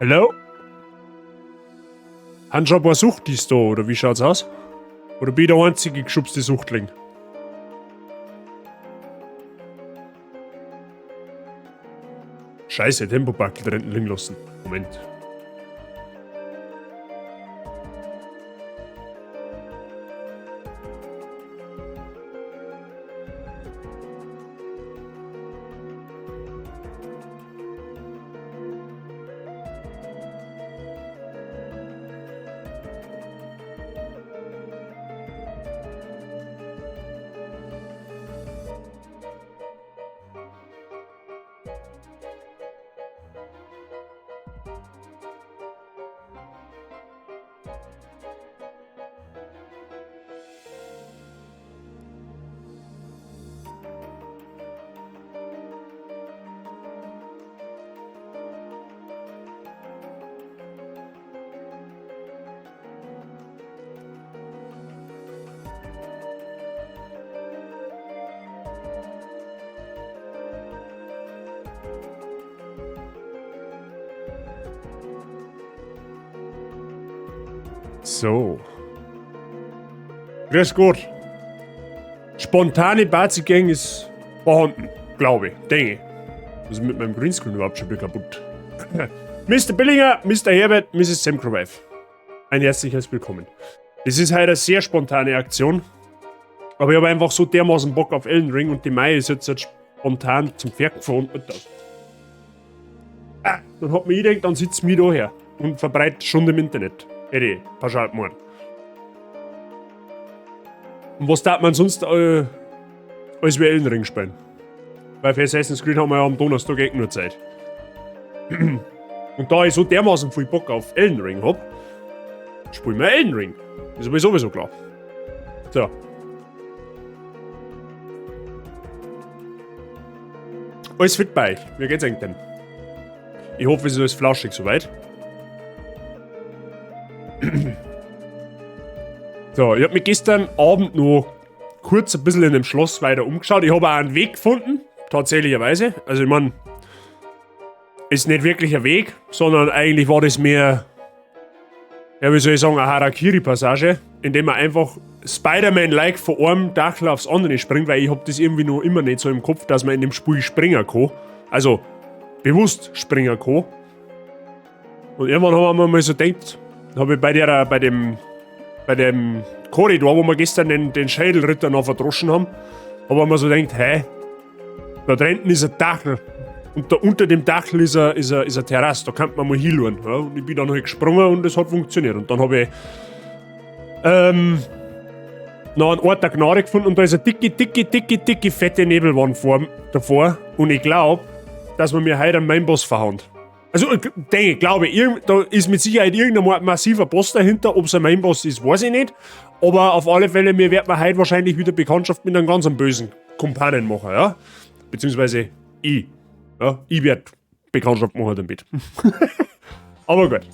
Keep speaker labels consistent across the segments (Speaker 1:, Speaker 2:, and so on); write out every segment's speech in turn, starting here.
Speaker 1: Hallo? Haben schon ein paar Suchtis da, oder wie schaut's aus? Oder bin ich der einzige geschubste Suchtling? Scheiße, Tempobackel da hinten liegen lassen. Moment. So. Grüß Gott. Spontane Partygang ist vorhanden, glaube ich, denke ich. Was ist mit meinem Greenscreen überhaupt schon wieder kaputt? Mr. Billinger, Mr. Herbert, Mrs. Samcrowife. Ein herzliches Willkommen. Das ist heute eine sehr spontane Aktion. Aber ich habe einfach so dermaßen Bock auf Elden Ring und die Mai ist jetzt halt spontan zum Pferd gefahren. Ah, dann hat mir gedacht, dann sitzt mich da her und verbreitet schon im Internet. Hätte ich pauschal gemeint. Und was darf man sonst als wir Elden Ring spielen? Weil für Assassin's Creed haben wir ja am Donnerstag eh nur Zeit. Und da ich so dermaßen viel Bock auf Elden Ring hab, spielen wir Elden Ring. Das ist aber sowieso klar. So. Alles fit bei euch. Wie geht's eigentlich denn? Ich hoffe, es ist alles flauschig soweit. So, ich hab mich gestern Abend noch kurz ein bisschen in dem Schloss weiter umgeschaut. Ich hab auch einen Weg gefunden, tatsächlicherweise. Also ich mein, ist nicht wirklich ein Weg, sondern eigentlich war das mehr, ja, wie soll ich sagen, eine Harakiri-Passage, in dem man einfach Spider-Man-like von einem Dachl aufs andere springt, weil ich hab das irgendwie noch immer nicht so im Kopf, dass man in dem Spiel springen kann. Also bewusst springen kann. Und irgendwann haben wir mal so gedacht, hab ich bei dem Korridor, wo wir gestern den Schädelritter noch verdroschen haben, hab ich mir so gedacht, hä, da dritten ist ein Dachl. Und da unter dem Dachl ist eine Terrasse, da kann man mal hinschauen. Ja? Und ich bin dann halt gesprungen und es hat funktioniert. Und dann hab ich noch einen Ort der Gnade gefunden und da ist eine dicke, dicke, dicke, dicke, fette Nebelwand davor. Und ich glaub, dass man mir heute einen Mainboss verhauen. Also, ich denke, glaube ich, da ist mit Sicherheit irgendein massiver Boss dahinter. Ob's ein Mainboss ist, weiß ich nicht. Aber auf alle Fälle, mir wird man heute wahrscheinlich wieder Bekanntschaft mit einem ganz bösen Kumpanen machen, ja? Beziehungsweise ich. Ja, ich werd Bekanntschaft machen damit. Aber gut.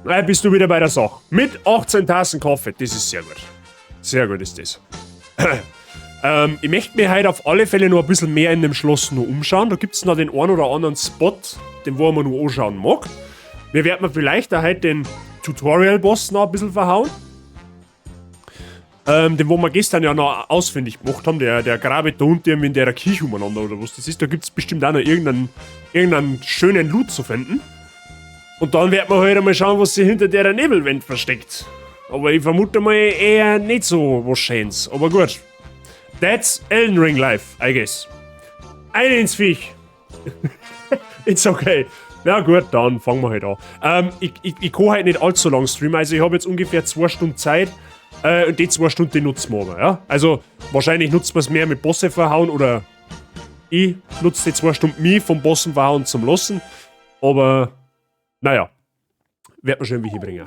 Speaker 1: Na, bist du wieder bei der Sache. Mit 18 Tassen Kaffee, das ist sehr gut. Sehr gut ist das. Ich möchte mir heute auf alle Fälle noch ein bisschen mehr in dem Schloss noch umschauen. Da gibt's noch den einen oder anderen Spot, den wo man noch anschauen mag. Wir werden vielleicht auch heute den Tutorial-Boss noch ein bisschen verhauen. Den, wo wir gestern ja noch ausfindig gemacht haben, der grabe da unten in der Kirche umeinander oder was das ist. Da gibt's bestimmt auch noch irgendeinen schönen Loot zu finden. Und dann werden wir heute mal schauen, was sich hinter der Nebelwand versteckt. Aber ich vermute mal eher nicht so was Schönes. Aber gut. That's Elden Ring Life, I guess. Eine ins Viech. It's okay. Na gut, dann fangen wir halt an. Ich kann halt nicht allzu lang streamen. Also ich habe jetzt ungefähr 2 Stunden Zeit. Und die 2 Stunden, die nutzen wir aber, ja? Also wahrscheinlich nutzt man's mehr mit Bosse verhauen oder ich nutze die 2 Stunden mich vom Bossen verhauen zum Lossen. Aber naja, wird man schon irgendwie hinbringen.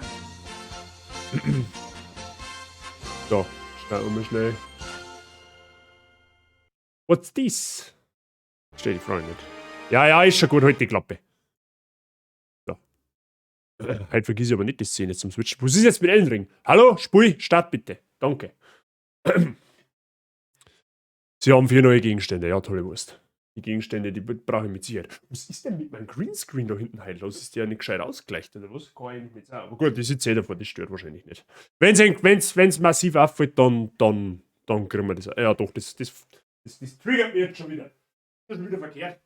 Speaker 1: So, starten wir mal schnell. What's this? Stell die Frage nicht. Ja, ja, ist schon gut, halt die Klappe. So. Heute vergiss ich aber nicht die Szene zum Switchen. Was ist jetzt mit Elden Ring? Hallo, Spui, start bitte. Danke. Sie haben 4 neue Gegenstände. Ja, tolle Wurst. Die Gegenstände, die brauche ich mit Sicherheit. Was ist denn mit meinem Greenscreen da hinten heute los? Ist der nicht gescheit ausgleicht oder was? Kann ich nicht mit sagen. Aber gut, ich sitze eh davor, das stört wahrscheinlich nicht. Wenn's massiv auffällt, dann kriegen wir das. Ja doch, das triggert mich jetzt schon wieder. Das ist schon wieder verkehrt.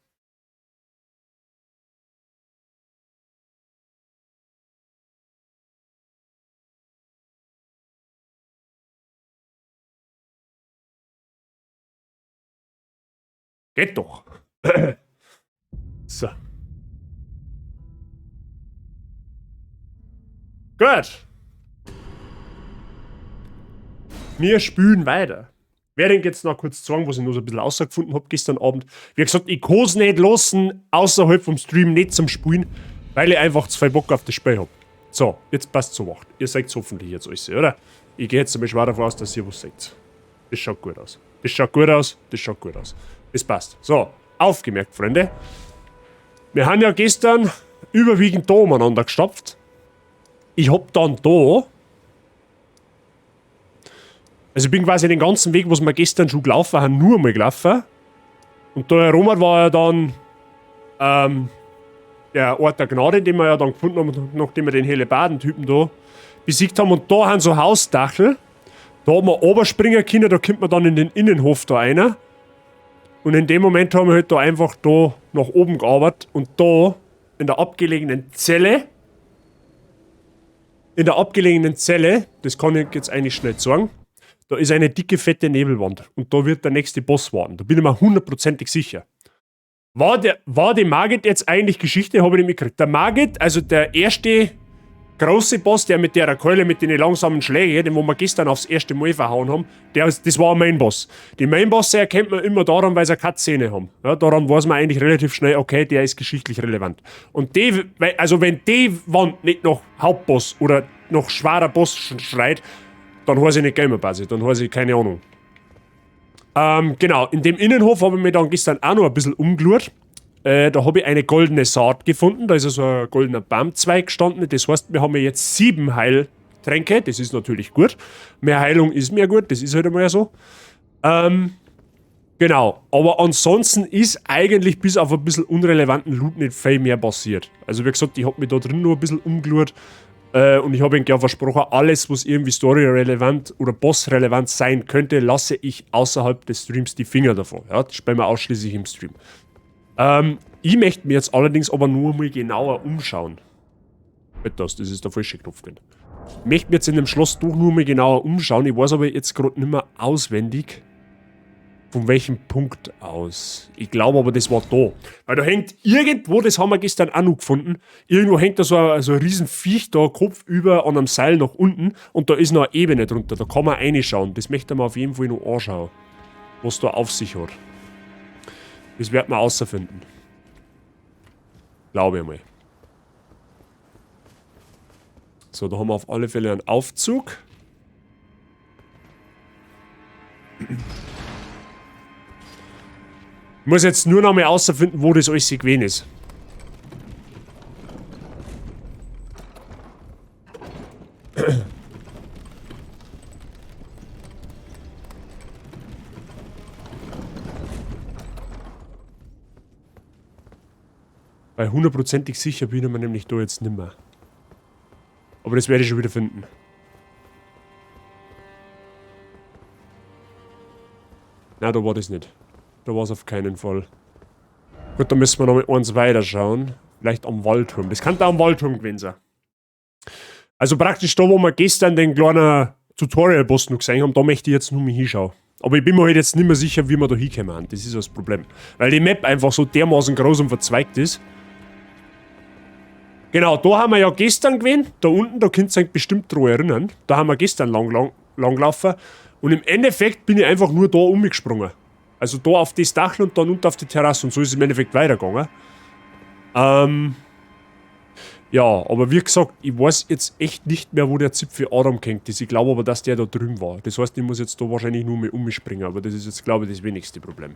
Speaker 1: Geht doch. So. Gut. Wir spülen weiter. Werde ich jetzt noch kurz zeigen, was ich noch so ein bisschen rausgefunden hab gestern Abend. Wie gesagt, ich kann's nicht lassen, außerhalb vom Stream nicht zum Spielen, weil ich einfach zu viel Bock auf das Spiel hab. So, jetzt passt so wacht. Ihr seht's hoffentlich jetzt alles, oder? Ich gehe jetzt einmal schwer davon aus, dass ihr was seht. Das schaut gut aus. Das schaut gut aus. Das schaut gut aus. Das passt. So, aufgemerkt, Freunde. Wir haben ja gestern überwiegend da umeinander gestapft. Ich hab dann da... Also ich bin quasi den ganzen Weg, was wir gestern schon gelaufen haben, nur einmal gelaufen. Und da herum war ja dann der Ort der Gnade, den wir ja dann gefunden haben, nachdem wir den Hellebarden-Typen da besiegt haben. Und da haben so Hausdachel. Da hat man runterspringen können, da kommt man dann in den Innenhof da rein. Und in dem Moment haben wir halt da einfach da nach oben gearbeitet und da in der abgelegenen Zelle, in der abgelegenen Zelle, das kann ich jetzt eigentlich schnell sagen, da ist eine dicke, fette Nebelwand und da wird der nächste Boss warten. Da bin ich mir hundertprozentig sicher. War die Margit jetzt eigentlich Geschichte? Hab ich nicht mitgekriegt. Der Margit, also der erste große Boss, der mit der Keule, mit den langsamen Schlägen, den wo wir gestern aufs erste Mal verhauen haben, das war ein Main-Boss. Die Main-Bosse erkennt man immer daran, weil sie eine Cutscene haben. Ja, daran weiß man eigentlich relativ schnell, okay, der ist geschichtlich relevant. Und die, weil, also wenn die Wand nicht noch Hauptboss oder noch schwerer Boss schreit, dann heiße ich nicht Gamerbase, dann heiße ich keine Ahnung. Genau, in dem Innenhof habe ich mich dann gestern auch noch ein bisschen umgeschaut. Da habe ich eine goldene Saat gefunden, da ist also ein goldener Baumzweig gestanden. Das heißt, wir haben ja jetzt 7 Heiltränke, das ist natürlich gut. Mehr Heilung ist mehr gut, das ist halt einmal so. Genau, aber ansonsten ist eigentlich bis auf ein bisschen unrelevanten Loot nicht viel mehr passiert. Also wie gesagt, ich hab mich da drin nur ein bisschen umgeschaut. Und ich hab ihnen ja versprochen, alles, was irgendwie storyrelevant oder bossrelevant sein könnte, lasse ich außerhalb des Streams die Finger davon. Ja, das spielen wir ausschließlich im Stream. Ich möchte mir jetzt allerdings aber nur mal genauer umschauen. Das ist der falsche Knopf. Ich möchte mir jetzt in dem Schloss doch nur mal genauer umschauen. Ich weiß aber jetzt grad nicht mehr auswendig, von welchem Punkt aus. Ich glaube aber, das war da. Weil da hängt irgendwo, das haben wir gestern auch noch gefunden, irgendwo hängt da so ein riesen Viech da, Kopf über an einem Seil nach unten und da ist noch eine Ebene drunter. Da kann man reinschauen. Das möchte man auf jeden Fall noch anschauen, was da auf sich hat. Das wird man außerfinden. Glaube ich mal. So, da haben wir auf alle Fälle einen Aufzug. Ich muss jetzt nur noch mal außerfinden, wo das alles gewesen ist. Weil hundertprozentig sicher bin ich mir nämlich da jetzt nimmer. Aber das werde ich schon wieder finden. Na, da war das nicht. Da war's auf keinen Fall. Gut, dann müssen wir noch mal eins weiterschauen. Vielleicht am Wallturm. Das kann da am Wallturm gewesen sein. Also praktisch da, wo wir gestern den kleinen Tutorial-Boss noch gesehen haben, da möchte ich jetzt nur mal hinschauen. Aber ich bin mir halt jetzt nicht mehr sicher, wie wir da hinkommen. Das ist das Problem. Weil die Map einfach so dermaßen groß und verzweigt ist. Genau, da haben wir ja gestern gewesen. Da unten, da könnt ihr euch bestimmt dran erinnern. Da haben wir gestern lang gelaufen. Und im Endeffekt bin ich einfach nur da umgesprungen. Also da auf das Dach und dann unten auf die Terrasse. Und so ist es im Endeffekt weitergegangen. Ja, aber wie gesagt, ich weiß jetzt echt nicht mehr, wo der Zipfel Adam gehängt ist. Ich glaube aber, dass der da drüben war. Das heißt, ich muss jetzt da wahrscheinlich nur mehr umspringen. Aber das ist jetzt, glaube ich, das wenigste Problem.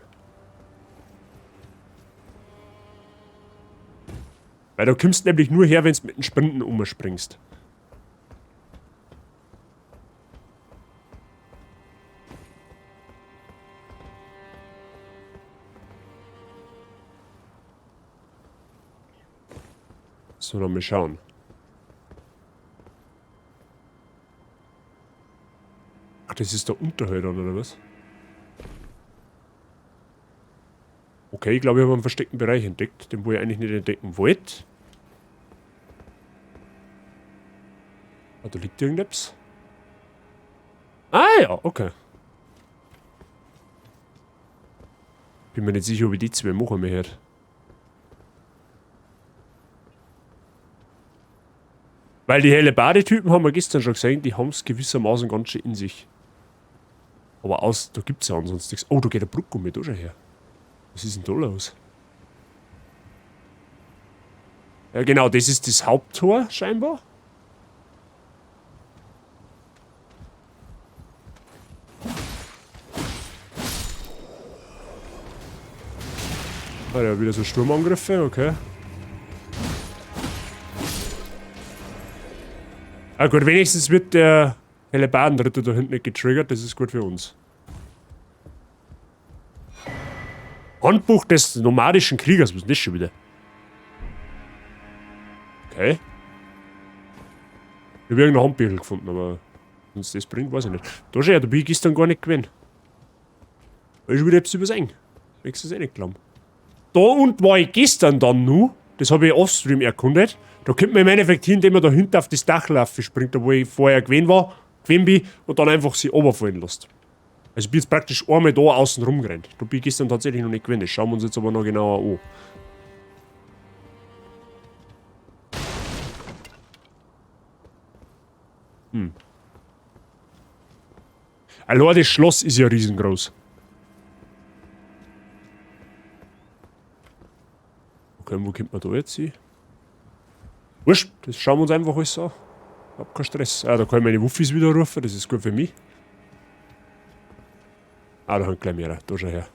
Speaker 1: Weil da kommst du nämlich nur her, wenn du mit dem Sprinten umspringst. So, dann mal schauen. Ach, das ist der Unterhalt dann, oder was? Okay, ich glaube, ich habe einen versteckten Bereich entdeckt, den wo ich eigentlich nicht entdecken wollte. Ah, da liegt irgendetwas. Ah ja, okay. Bin mir nicht sicher, ob ich die zwei machen möchte. Weil die Hellebarde-Typen haben wir gestern schon gesehen, die haben es gewissermaßen ganz schön in sich. Aber aus, da gibt's ja ansonsten nichts. Oh, da geht der Brücke mit da schon her. Was ist denn da los? Ja genau, das ist das Haupttor scheinbar. Ah ja, wieder so Sturmangriffe, okay. Ah gut, wenigstens wird der Hellebardenritter da hinten nicht getriggert, das ist gut für uns. Handbuch des nomadischen Kriegers, was ist denn das schon wieder? Okay. Ich habe irgendein Handbüchel gefunden, aber wenn uns das bringt, weiß ich nicht. Da schon, ja, da bin ich gestern gar nicht gewesen. Da ist schon wieder etwas übersehen. Nächstes eh nicht glauben. Da unten war ich gestern dann nur, das habe ich offstream erkundet. Da kommt man im Endeffekt hin, indem man da hinten auf das Dach laufen springt, da wo ich vorher gewesen war, gewesen bin, und dann einfach sie runterfallen lässt. Also ich bin jetzt praktisch einmal da außen rumgerannt. Da bin ich gestern tatsächlich noch nicht gewesen. Das schauen wir uns jetzt aber noch genauer an. Allein das Schloss ist ja riesengroß. Okay, wo kommt man da jetzt hin? Wurscht, das schauen wir uns einfach alles an. Ich hab keinen Stress. Ah, da kann ich meine Wuffis wieder rufen, das ist gut für mich. Ah, da haben gleich mehrere. Da schau her.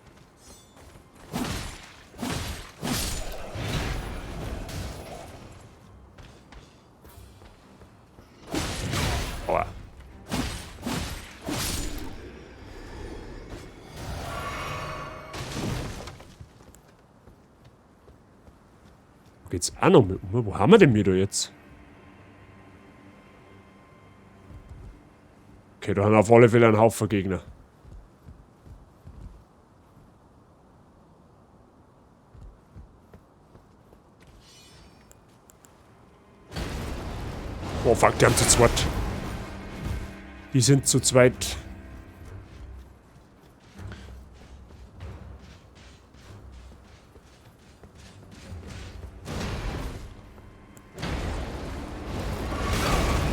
Speaker 1: Aua. Wo geht's auch noch mit um? Wo haben wir denn wir da jetzt? Okay, da haben wir auf alle Fälle einen Haufen Gegner. Oh fuck, die haben zu zweit. Die sind zu zweit.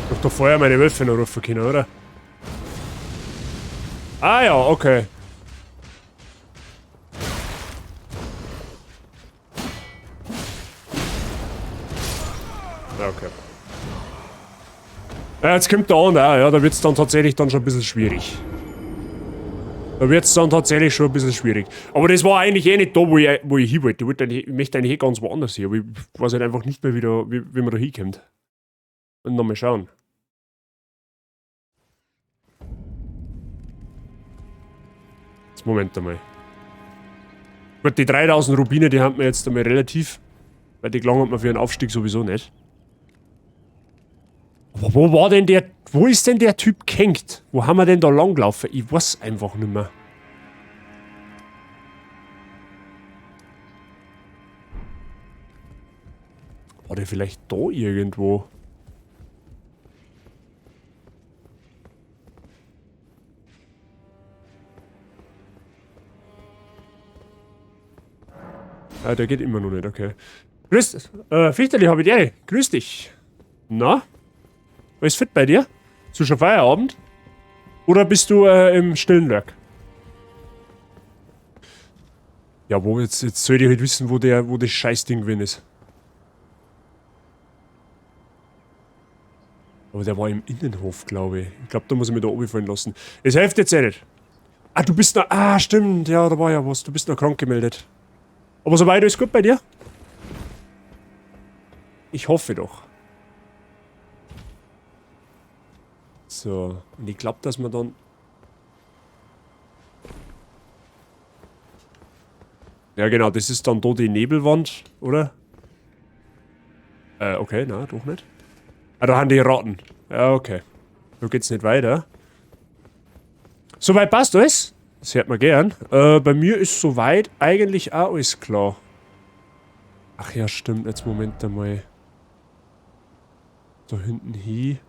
Speaker 1: Doch da vorher meine Wölfe noch rufen können, oder? Ah ja, okay. Ja, okay. Ja, jetzt kommt der andere auch, ja, da wird's dann tatsächlich dann schon ein bisschen schwierig. Da wird's dann tatsächlich schon ein bisschen schwierig. Aber das war eigentlich eh nicht da, wo ich hin wollte. Ich möchte eigentlich eh ganz woanders hin, aber ich weiß halt einfach nicht mehr, wie man da hinkommt. Und nochmal schauen. Jetzt Moment einmal. Gut, die 3000 Rubine, die haben wir jetzt einmal relativ, weil die gelangen wir für einen Aufstieg sowieso nicht. Aber wo war denn der, wo ist denn der Typ gehängt? Wo haben wir denn da langgelaufen? Ich weiß einfach nicht mehr. War der vielleicht da irgendwo? Ah, der geht immer noch nicht, okay. Grüß, Fichterli, hab ich dir. Grüß dich. Na? Alles fit bei dir? Bist du schon Feierabend? Oder bist du im stillen Werk? Ja, wo jetzt soll ich halt wissen, wo das Scheißding gewesen ist. Aber der war im Innenhof, glaube ich. Ich glaub, da muss ich mich da oben fallen lassen. Es hilft jetzt eh nicht. Ah, du bist noch... Ah, stimmt. Ja, da war ja was. Du bist noch krank gemeldet. Aber soweit alles gut bei dir? Ich hoffe doch. So, und ich glaub, dass man dann... Ja genau, das ist dann da die Nebelwand, oder? Okay, na, doch nicht. Ah, da haben die Ratten. Ja, okay. Da geht's nicht weiter. Soweit passt alles. Das hört man gern. Bei mir ist soweit eigentlich auch alles klar. Ach ja, stimmt. Jetzt Moment einmal. Da hinten hin.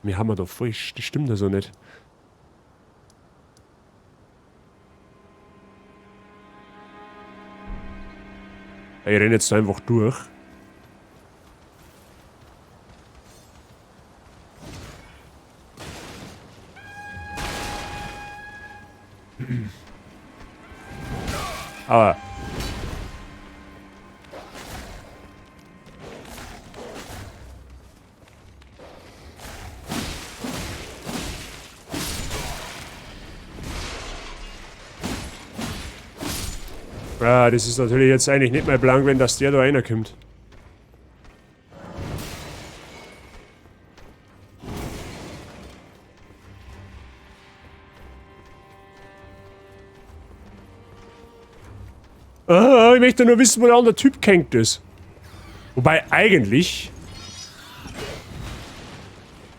Speaker 1: Wir haben da falsch. Das stimmt also nicht. Ich renne jetzt einfach durch. Aber. Ah, das ist natürlich jetzt eigentlich nicht mein Plan, wenn das der da reinkommt. Ah, ich möchte nur wissen, wo der andere Typ gehängt ist. Wobei eigentlich...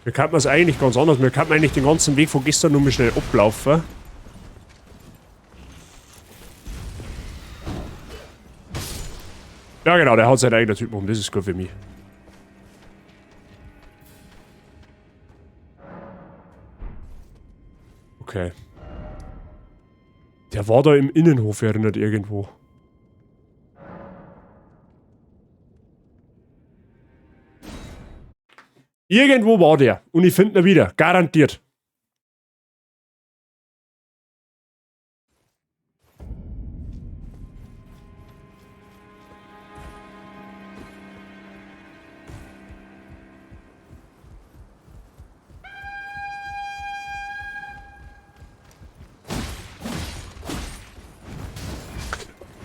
Speaker 1: Mir kann man es eigentlich ganz anders. Mir kann man eigentlich den ganzen Weg von gestern nur mal schnell ablaufen. Ja genau, der haut seinen eigenen Typen um. Das ist gut für mich. Okay. Der war da im Innenhof erinnert irgendwo. Irgendwo war der. Und ich finde ihn wieder. Garantiert.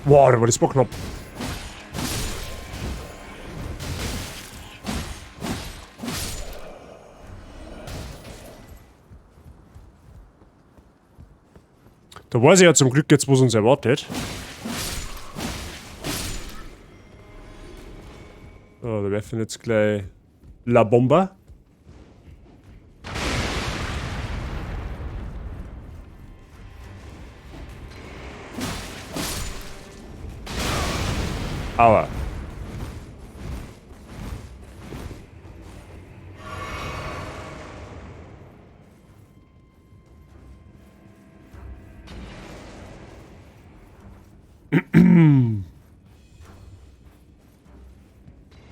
Speaker 1: Boah, da war das war knapp. Da weiß ich ja zum Glück jetzt, was uns erwartet. So, da werfen jetzt gleich La Bomba. Aua.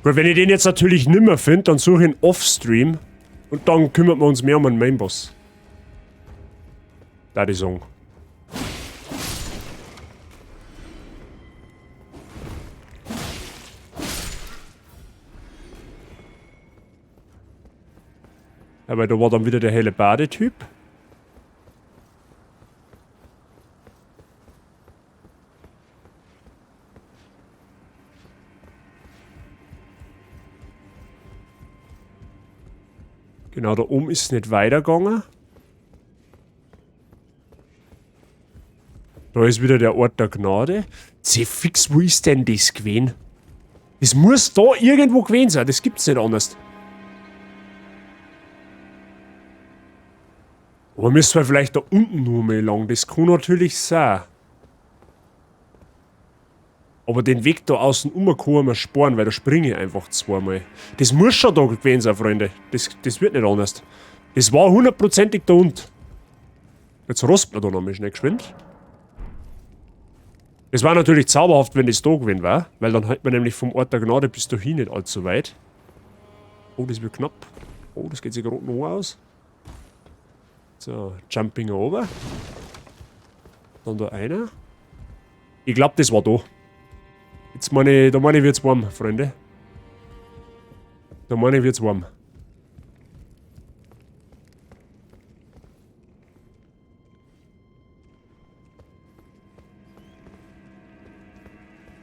Speaker 1: Gut, wenn ich den jetzt natürlich nimmer finde, dann suche ich ihn off-stream. Und dann kümmern wir uns mehr um den Mainboss. Da die Song. Aber da war dann wieder der helle Badetyp. Genau, da oben ist es nicht weitergegangen. Da ist wieder der Ort der Gnade. Seh fix, wo ist denn das gewesen? Das muss da irgendwo gewesen sein, das gibt's nicht anders. Aber müssen wir vielleicht da unten nur mal lang, das kann natürlich sein. Aber den Weg da außen um kann man sparen, weil da springe ich einfach zweimal. Das muss schon da gewesen sein, Freunde. Das wird nicht anders. Das war hundertprozentig da unten. Jetzt rostet man da noch mal schnell geschwind. Es war natürlich zauberhaft, wenn das da gewesen war, weil dann hält man nämlich vom Ort der Gnade bis dahin nicht allzu weit. Oh, das wird knapp. Oh, das geht sich gerade noch aus. So, Jumping over. Dann da einer. Ich glaub, das war da. Jetzt meine ich, da meine ich, wird's warm, Freunde. Da meine ich, wird's warm.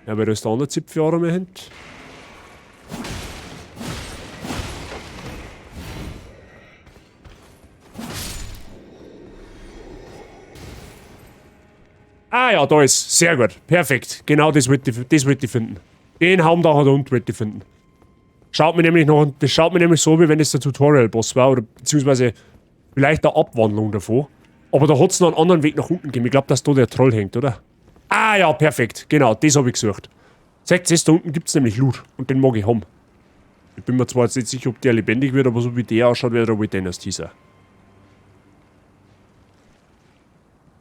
Speaker 1: Ja, aber da ist der andere Zipfel auch noch mehr hin. Ah ja, da ist. Sehr gut. Perfekt. Genau das wollte ich finden. Den Haumdacher da unten wollte ich finden. Schaut mir nämlich noch, das schaut mir nämlich so, wie wenn es der Tutorial-Boss war, oder beziehungsweise vielleicht eine Abwandlung davon. Aber da hat es noch einen anderen Weg nach unten gegeben. Ich glaube, dass da der Troll hängt, oder? Ah ja, perfekt. Genau, das habe ich gesucht. Seht ihr, da unten gibt es nämlich Loot. Und den mag ich haben. Ich bin mir zwar jetzt nicht sicher, ob der lebendig wird, aber so wie der ausschaut, wird er wohl den als Teaser.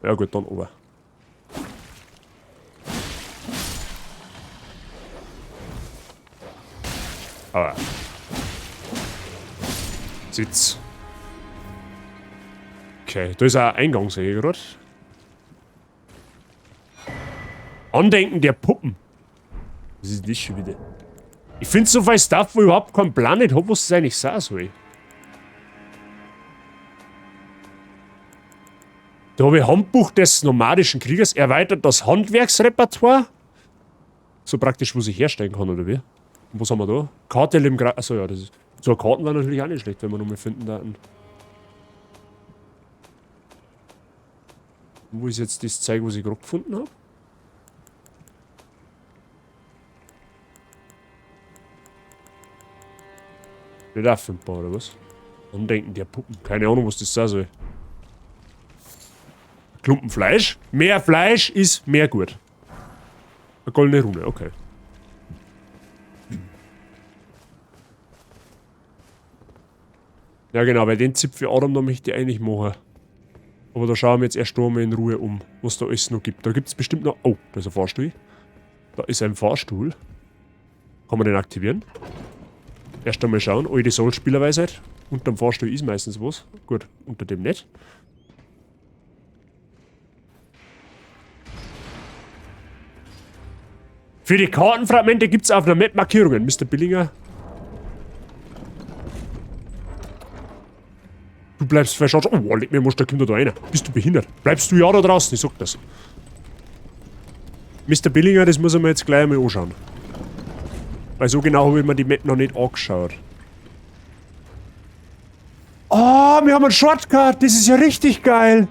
Speaker 1: Ja gut, dann oben. Aber. Sitz. Okay, da ist auch ein Eingang, sehe ich gerade. Andenken der Puppen. Was ist das schon wieder? Ich finde so viel Stuff, wo ich überhaupt keinen Plan nicht hab, was das eigentlich sein soll. Da habe ich Handbuch des nomadischen Kriegers, erweitert das Handwerksrepertoire. So praktisch, was ich herstellen kann, oder wie? Und was haben wir da? Karte im Gra-, achso, ja, das ist. So, Karten waren natürlich auch nicht schlecht, wenn wir nochmal finden da. Wo ist jetzt das Zeug, was ich gerade gefunden hab? Nicht auffindbar, oder was? Andenken der Puppen. Keine Ahnung, was das sein soll. Klumpen Fleisch. Mehr Fleisch ist mehr gut. Eine goldene Rune, okay. Ja genau, weil den Zipfel Adam da möchte ich eigentlich machen. Aber da schauen wir jetzt erst einmal in Ruhe um, was da alles noch gibt. Da gibt's bestimmt noch... Oh, da ist ein Fahrstuhl. Da ist ein Fahrstuhl. Kann man den aktivieren? Erst einmal schauen. Alte Souls-Spielerweisheit. Unterm Fahrstuhl ist meistens was. Gut, unter dem nicht. Für die Kartenfragmente gibt's auf der Map Markierungen, Mister Billinger. Du bleibst verscharrt. Oh, leg mir, da kommt da einer. Bist du behindert? Bleibst du ja da draußen? Ich sag das. Mister Billinger, das muss ich mir jetzt gleich einmal anschauen. Weil so genau habe ich mir die Map noch nicht angeschaut. Oh, wir haben einen Shortcut. Das ist ja richtig geil.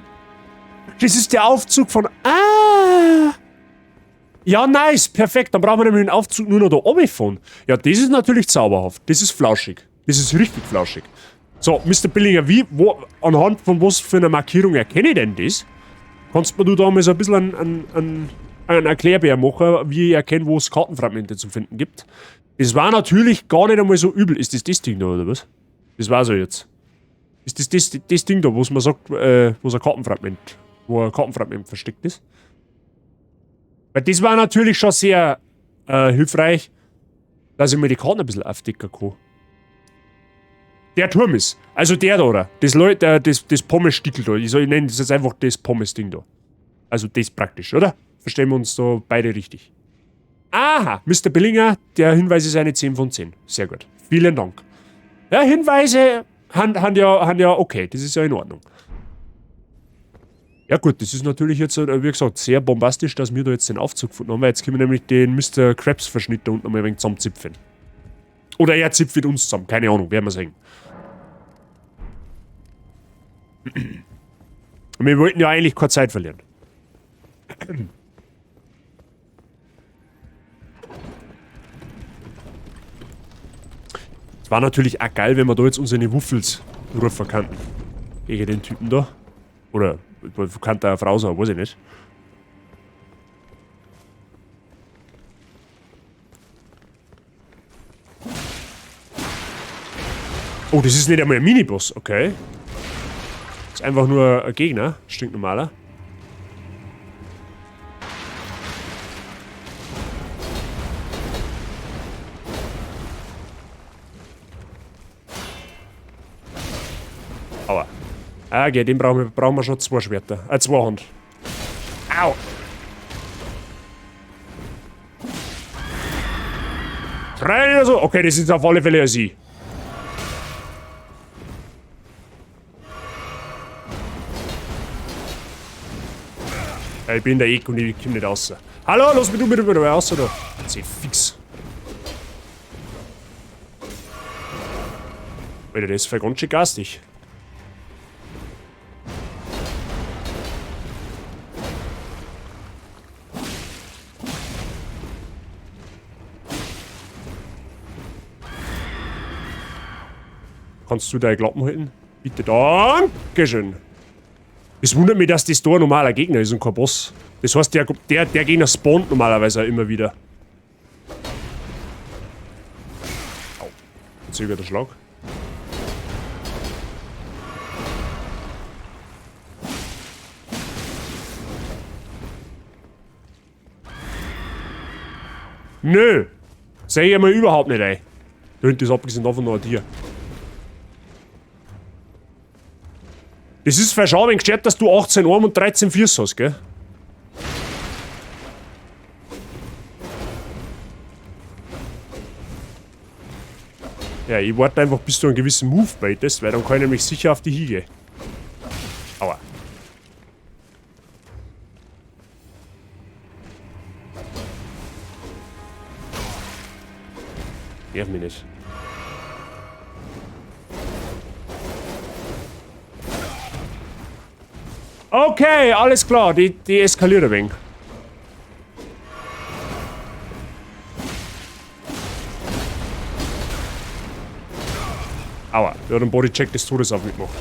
Speaker 1: Das ist der Aufzug von... Ah! Ja, nice. Perfekt. Dann brauchen wir nämlich den Aufzug nur noch da oben fahren. Ja, das ist natürlich zauberhaft. Das ist flauschig. Das ist richtig flauschig. So, Mister Billinger, wie, wo, anhand von was für einer Markierung erkenne ich denn das? Kannst mir du da mal so ein bisschen einen Erklärbär machen, wie ich erkenne, wo es Kartenfragmente zu finden gibt? Das war natürlich gar nicht einmal so übel. Ist das das Ding da, oder was? Das war so jetzt. Ist das das Ding da, wo man sagt, wo es ein Kartenfragment, wo ein Kartenfragment versteckt ist? Weil das war natürlich schon sehr hilfreich, dass ich mir die Karten ein bisschen aufdecken kann. Der Turm ist. Also der da, oder? Das das Pommes-Stickel da. Ich nenne das jetzt einfach das Pommes-Ding da. Also das praktisch, oder? Verstehen wir uns da beide richtig. Aha, Mister Billinger, der Hinweis ist eine 10 von 10. Sehr gut. Vielen Dank. Ja, Hinweise han ja okay, das ist ja in Ordnung. Ja gut, das ist natürlich jetzt, wie gesagt, sehr bombastisch, dass wir da jetzt den Aufzug gefunden haben, weil jetzt können wir nämlich den Mister Krabs-Verschnitt da unten einmal ein wenig zusammenzipfen. Oder er zipft uns zusammen, keine Ahnung, werden wir sehen. Und wir wollten ja eigentlich keine Zeit verlieren. Es war natürlich auch geil, wenn wir da jetzt unsere Wuffels rufen könnten. Gegen den Typen da. Oder kann da eine Frau sein, weiß ich nicht. Oh, das ist nicht einmal ein Miniboss, okay. Ist einfach nur ein Gegner, stinknormaler. Aua. Ah, okay, den brauchen wir schon zwei Schwerter. Zwei Hand. Au! Drei oder so. Okay, das ist auf alle Fälle ein Sie. Ja, ich bin in der Ecke und ich komm nicht raus. Hallo, lass mich du mit mir raus, da. Jetzt fix. Alter, das ist voll ganz schön garstig. Kannst du deine Klappen halten? Bitte, dankeschön. Es wundert mich, dass das da ein normaler Gegner ist und kein Boss. Das heißt, der Gegner spawnt normalerweise auch immer wieder. Au. Verzögerter Schlag. Nö! Seh ich mir überhaupt nicht ein. Da hinten ist abgesehen davon noch ein Tier. Das ist verschau, wenn gestört, dass du 18 Arme und 13 Füße hast, gell? Ja, ich warte einfach, bis du einen gewissen Move baitest, weil dann kann ich nämlich sicher auf die Hiege. Aua. Nerv mich nicht. Okay, alles klar, die eskaliert ein wenig. Aua, der hat einen Bodycheck des Todes auf mich gemacht.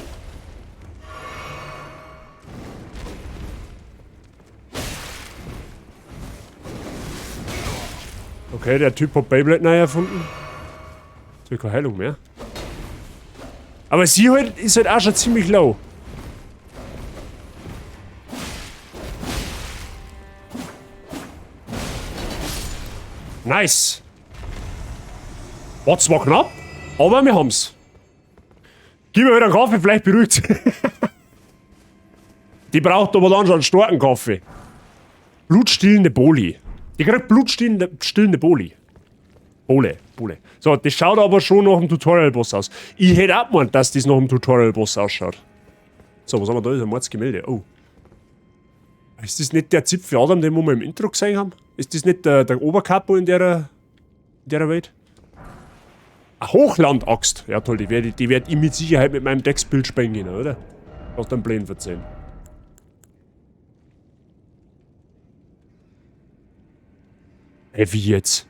Speaker 1: Okay, der Typ hat Beyblade neu erfunden. Jetzt hab ich keine Heilung mehr. Aber sie halt, ist halt auch schon ziemlich low. Nice. War zwar knapp, aber wir haben's. Gib mir wieder einen Kaffee, vielleicht beruhigt's. Die braucht aber dann schon einen starken Kaffee. Blutstillende Boli. Die kriegt blutstillende Boli. Bole, Bole. So, das schaut aber schon nach dem Tutorial-Boss aus. Ich hätte auch gemeint, dass das nach dem Tutorial-Boss ausschaut. So, was haben wir da? Das ist ein Mordsgemälde. Oh. Ist das nicht der Zipfel Adam, den wir im Intro gesehen haben? Ist das nicht der Oberkapo in der Welt? Eine Hochlandaxt. Ja toll, die werd ich mit Sicherheit mit meinem Decksbild spielen können, oder? Aus dem Plänen verzeihen. Ey, wie jetzt?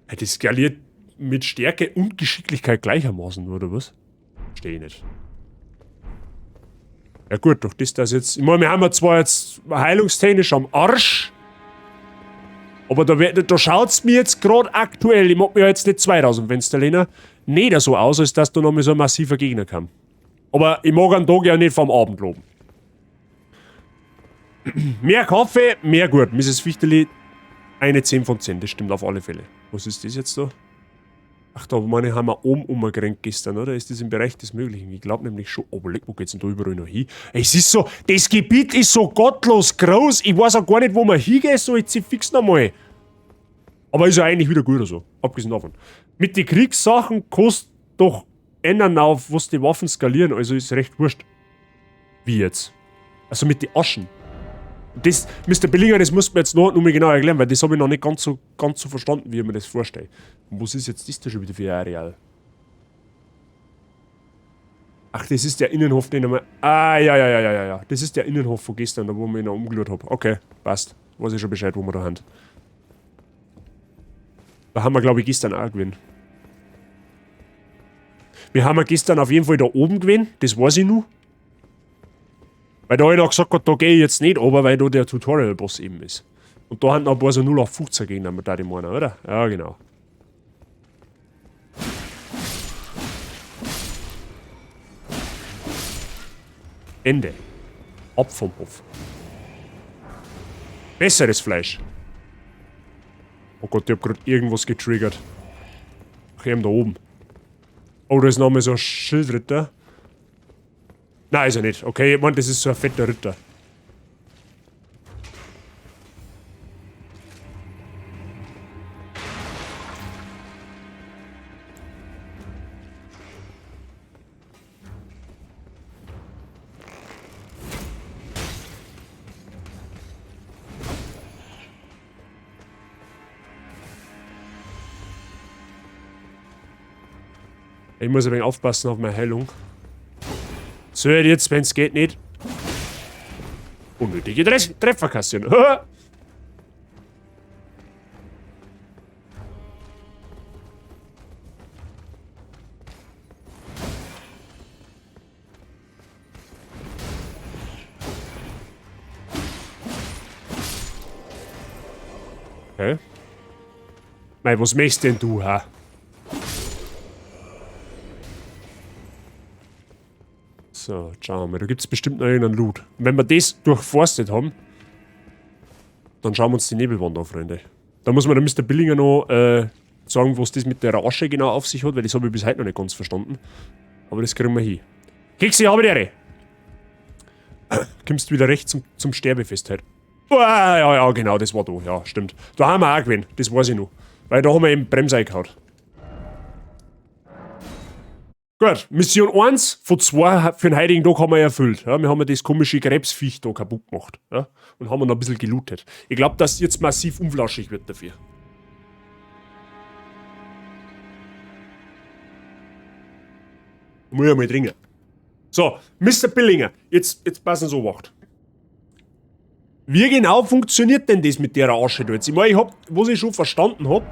Speaker 1: Ey, das skaliert mit Stärke und Geschicklichkeit gleichermaßen, oder was? Verstehe ich nicht. Ja gut, durch das, dass jetzt... Ich meine, wir haben ja zwar jetzt heilungstechnisch am Arsch, aber da schaut's mir jetzt grad aktuell, ich mag mir ja jetzt nicht zu weit aus dem Fenster lehnen, nicht so aus, als dass da nochmal so ein massiver Gegner kam. Aber ich mag einen Tag ja nicht vom Abend loben. Mehr Kaffee, mehr gut. Misses Fichterli, eine 10 von 10, das stimmt auf alle Fälle. Was ist das jetzt da? Ach, da meine ich, haben wir oben umgerannt gestern, oder? Ist das im Bereich des Möglichen? Ich glaub nämlich schon. Aber leck, wo geht's denn da überall noch hin? Es ist so, das Gebiet ist so gottlos groß. Ich weiß auch gar nicht, wo man hingeht, so jetzt fix nochmal. Aber ist ja eigentlich wieder gut oder so. Abgesehen davon. Mit den Kriegssachen kostet doch ändern auf, was die Waffen skalieren. Also ist recht wurscht. Wie jetzt? Also mit den Aschen. Das, Mister Bellinger, das muss man jetzt noch mal genau erklären, weil das hab ich noch nicht ganz so verstanden, wie ich mir das vorstelle. Und was ist jetzt das da schon wieder für ein Areal? Ach, das ist der Innenhof, den wir... Ah, ja, ja, ja, ja, ja. Das ist der Innenhof von gestern, da wo ich mich noch umgeschaut hab. Okay, passt. Weiß ich schon Bescheid, wo wir da haben. Da haben wir, glaub ich, gestern auch gewesen. Wir haben ja gestern auf jeden Fall da oben gewesen, das weiß ich nur. Weil da hab ich noch gesagt, da geh ich jetzt nicht runter, weil da der Tutorial-Boss eben ist. Und da haben noch ein paar so 0815 Gegner mit da die meinen, oder? Ja, genau. Ende. Ab vom Hof. Besseres Fleisch. Oh Gott, ich hab grad irgendwas getriggert. Ach, eben da oben. Oh, da ist nochmal so ein Schildritter. Nein, ist er nicht. Okay, ich mein, das ist so ein fetter Ritter. Ich muss ein wenig aufpassen auf meine Heilung. So, jetzt, wenn's geht, nicht unnötige Treffer kassieren. Okay. Mei, was möchtest denn du, ha? So, schauen wir mal. Da gibt es bestimmt noch irgendeinen Loot. Und wenn wir das durchforstet haben, dann schauen wir uns die Nebelwand an, Freunde. Da muss man der Mr. Billinger noch sagen, was das mit der Asche genau auf sich hat, weil das habe ich bis heute noch nicht ganz verstanden. Aber das kriegen wir hin. Keksi, habe die Ehre. Kommst wieder recht zum Sterbefest heute. Oh, ja, ja, genau, das war da. Ja, stimmt. Da haben wir auch gewesen, das weiß ich noch. Weil da haben wir eben Bremse eingehauen. Gut, Mission 1 von 2 für den heutigen Tag haben wir erfüllt. Ja, wir haben ja das komische Krebsviech da kaputt gemacht. Ja, und haben noch ein bisschen gelootet. Ich glaub, dass jetzt massiv unflaschig wird dafür. Muss ich mal trinken. So, Mister Billinger, jetzt passen Sie auf. Wie genau funktioniert denn das mit der Asche da jetzt? Ich meine, ich hab, was ich schon verstanden hab,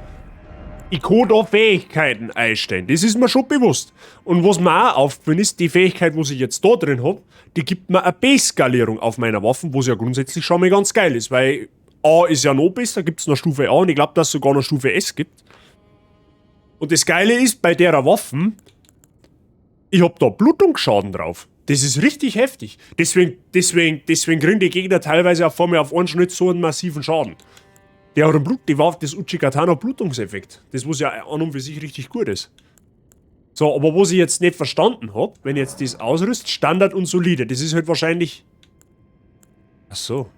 Speaker 1: ich kann da Fähigkeiten einstellen. Das ist mir schon bewusst. Und was mir auch aufgefallen ist, die Fähigkeit, was ich jetzt da drin hab, die gibt mir eine B-Skalierung auf meiner Waffen, was ja grundsätzlich schon mal ganz geil ist, weil A ist ja noch besser, gibt's noch Stufe A und ich glaub, dass es sogar noch Stufe S gibt. Und das Geile ist, bei der Waffen, ich hab da Blutungsschaden drauf. Das ist richtig heftig. Deswegen kriegen die Gegner teilweise auf einmal auf einen Schnitt so einen massiven Schaden. Der hat einen Blut, die Waffe, das Uchigatana Blutungseffekt. Das, was ja an und für sich richtig gut ist. So, aber was ich jetzt nicht verstanden hab, wenn ich jetzt das ausrüst, Standard und solide, das ist halt wahrscheinlich... Ach so.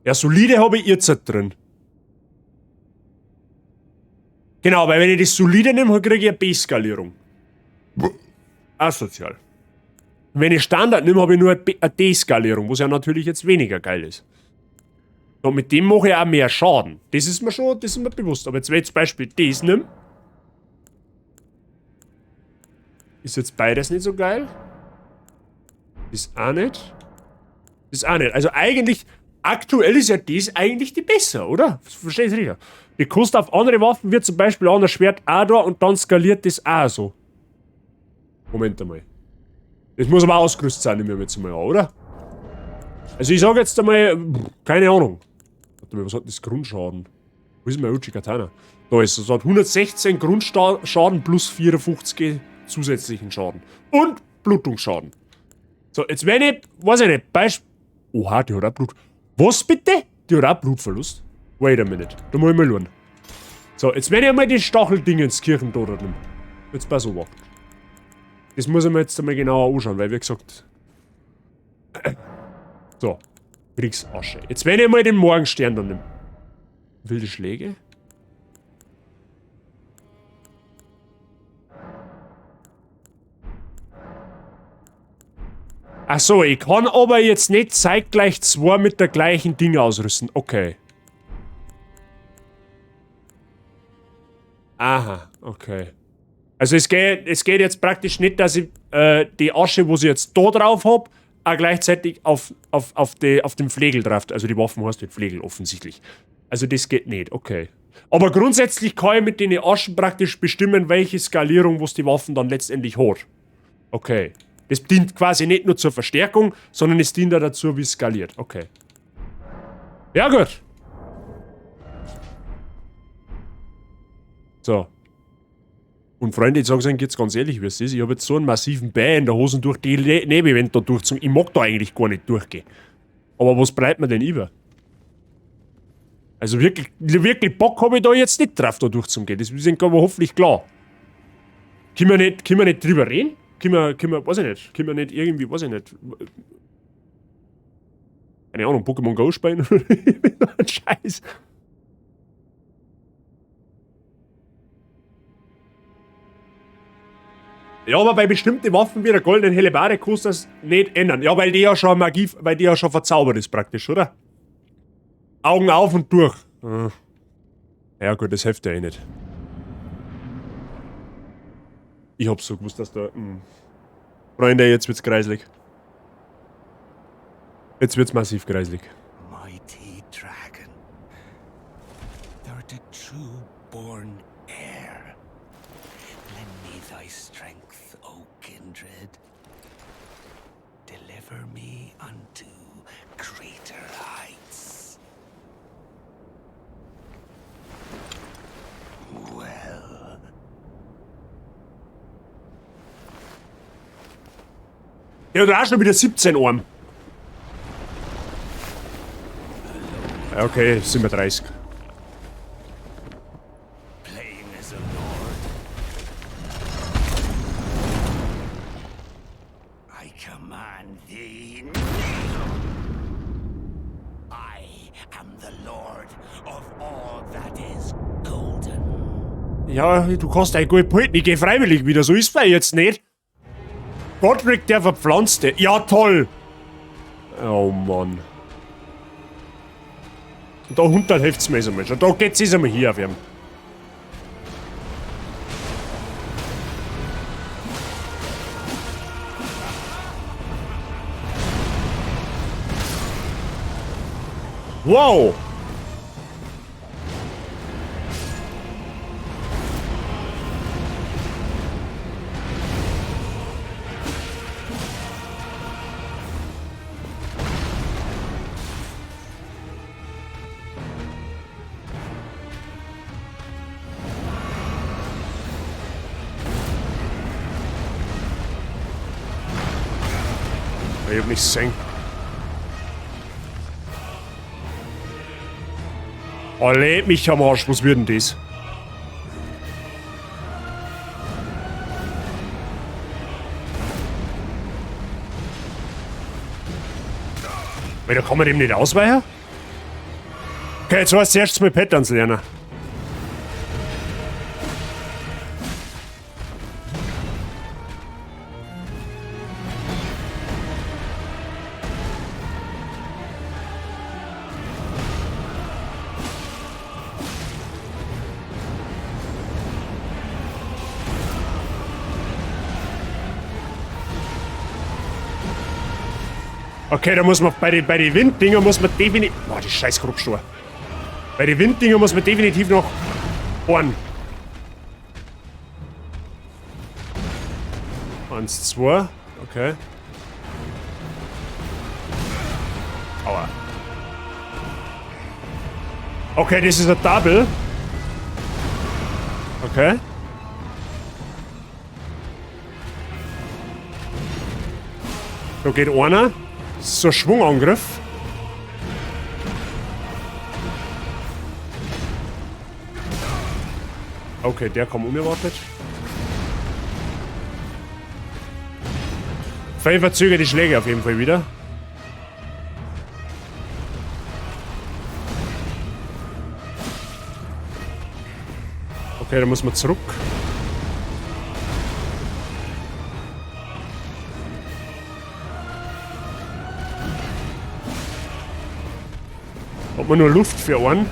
Speaker 1: Ja, solide habe ich jetzt halt drin. Genau, weil wenn ich das solide nehme, dann kriege ich eine B-Skalierung. Asozial. Wenn ich Standard nehme, habe ich nur eine D-Skalierung, was ja natürlich jetzt weniger geil ist. Und mit dem mache ich auch mehr Schaden. Das ist mir schon, das ist mir bewusst. Aber jetzt, wenn ich zum Beispiel das nehme, ist jetzt beides nicht so geil. Ist auch nicht. Ist auch nicht. Also eigentlich, aktuell ist ja das eigentlich die besser, oder? Verstehst du richtig? Die kostet auf andere Waffen, wird zum Beispiel auch ein Schwert auch da und dann skaliert das auch so. Moment einmal. Das muss aber ausgerüstet sein, nehmen wir jetzt mal an, oder? Also ich sag jetzt einmal, keine Ahnung. Warte mal, was hat das Grundschaden? Wo ist mein Uchigatana? Da ist es. Es hat 116 Grundschaden plus 54 zusätzlichen Schaden. Und Blutungsschaden. So, jetzt wenn ich, weiß ich nicht, Beispiel. Oha, die hat auch Blut. Was bitte? Die hat auch Blutverlust? Wait a minute. Da muss ich mal schauen. So, jetzt wenn ich einmal die Stacheldinge ins Kirchen da drin. Jetzt pass auf. Das muss ich mir jetzt einmal genauer anschauen, weil wie gesagt. So. Kriegsasche. Jetzt wenn ich mal den Morgenstern dann nehme. Wilde Schläge? Ach so, ich kann aber jetzt nicht zeitgleich zwei mit der gleichen Ding ausrüsten. Okay. Aha, okay. Also es geht jetzt praktisch nicht, dass ich die Asche, wo ich jetzt da drauf hab, auch gleichzeitig auf dem Flegel drauf. Also die Waffen heißt nicht Flegel offensichtlich. Also das geht nicht, okay. Aber grundsätzlich kann ich mit den Aschen praktisch bestimmen, welche Skalierung, was die Waffen dann letztendlich hat. Okay. Das dient quasi nicht nur zur Verstärkung, sondern es dient auch dazu, wie es skaliert. Okay. Ja, gut. So. Und Freunde, ich sag's euch jetzt ganz ehrlich, wie es ist. Ich hab jetzt so einen massiven Bär in der Hose durch die Nebelwand da durchgezogen. Ich mag da eigentlich gar nicht durchgehen. Aber was bleibt mir denn über? Also wirklich, wirklich Bock hab ich da jetzt nicht drauf, da durchzugehen. Das ist aber hoffentlich klar. Können wir nicht drüber reden? Können wir, weiß ich nicht. Können wir nicht irgendwie, weiß ich nicht. Keine Ahnung, Pokémon Go spielen? Scheiß. Ja, aber bei bestimmten Waffen wie der goldenen Hellebarde kannst du das nicht ändern. Ja, weil die ja schon Magie, weil die ja schon verzaubert ist praktisch, oder? Augen auf und durch. Ja gut, das hilft ja eh nicht. Ich hab's so gewusst, dass da... Freunde, jetzt wird's kreislig. Jetzt wird's massiv kreislig.
Speaker 2: Mighty Dragon, thou art a true born heir. Lend me thy strength, O kindred. Deliver me unto greater heights.
Speaker 1: Der hat auch schon wieder 17 Arm. Okay, 37.
Speaker 2: Playing as a lord. I command thee, kneel. I am the lord of all that is golden.
Speaker 1: Ja, du kannst ein gut behalten. Ich geh freiwillig wieder. So ist es jetzt nicht. Godrick, der Verpflanzte. Ja, toll. Oh Mann. Und da unten hilft's mir jetzt einmal schon. Da geht's jetzt einmal hier auf ihm. Wow! Ich hab nichts gesehen. Oh, leck mich am Arsch, was wird denn das? Weil da kann man dem nicht ausweichen? Okay, jetzt war es zuerst mal Patterns lernen. Okay, da muss man bei den Winddinger muss man definitiv. Boah, die scheiß Grubstor. Bei den Winddinger muss man definitiv noch bohren. 1, 2. Okay. Aua. Okay, das ist ein Double. Okay. Da geht einer. Das ist so ein Schwungangriff. Okay, der kam unerwartet. Faye verzögert die Schläge auf jeden Fall wieder. Okay, da muss man zurück. Hat man nur Luft für einen?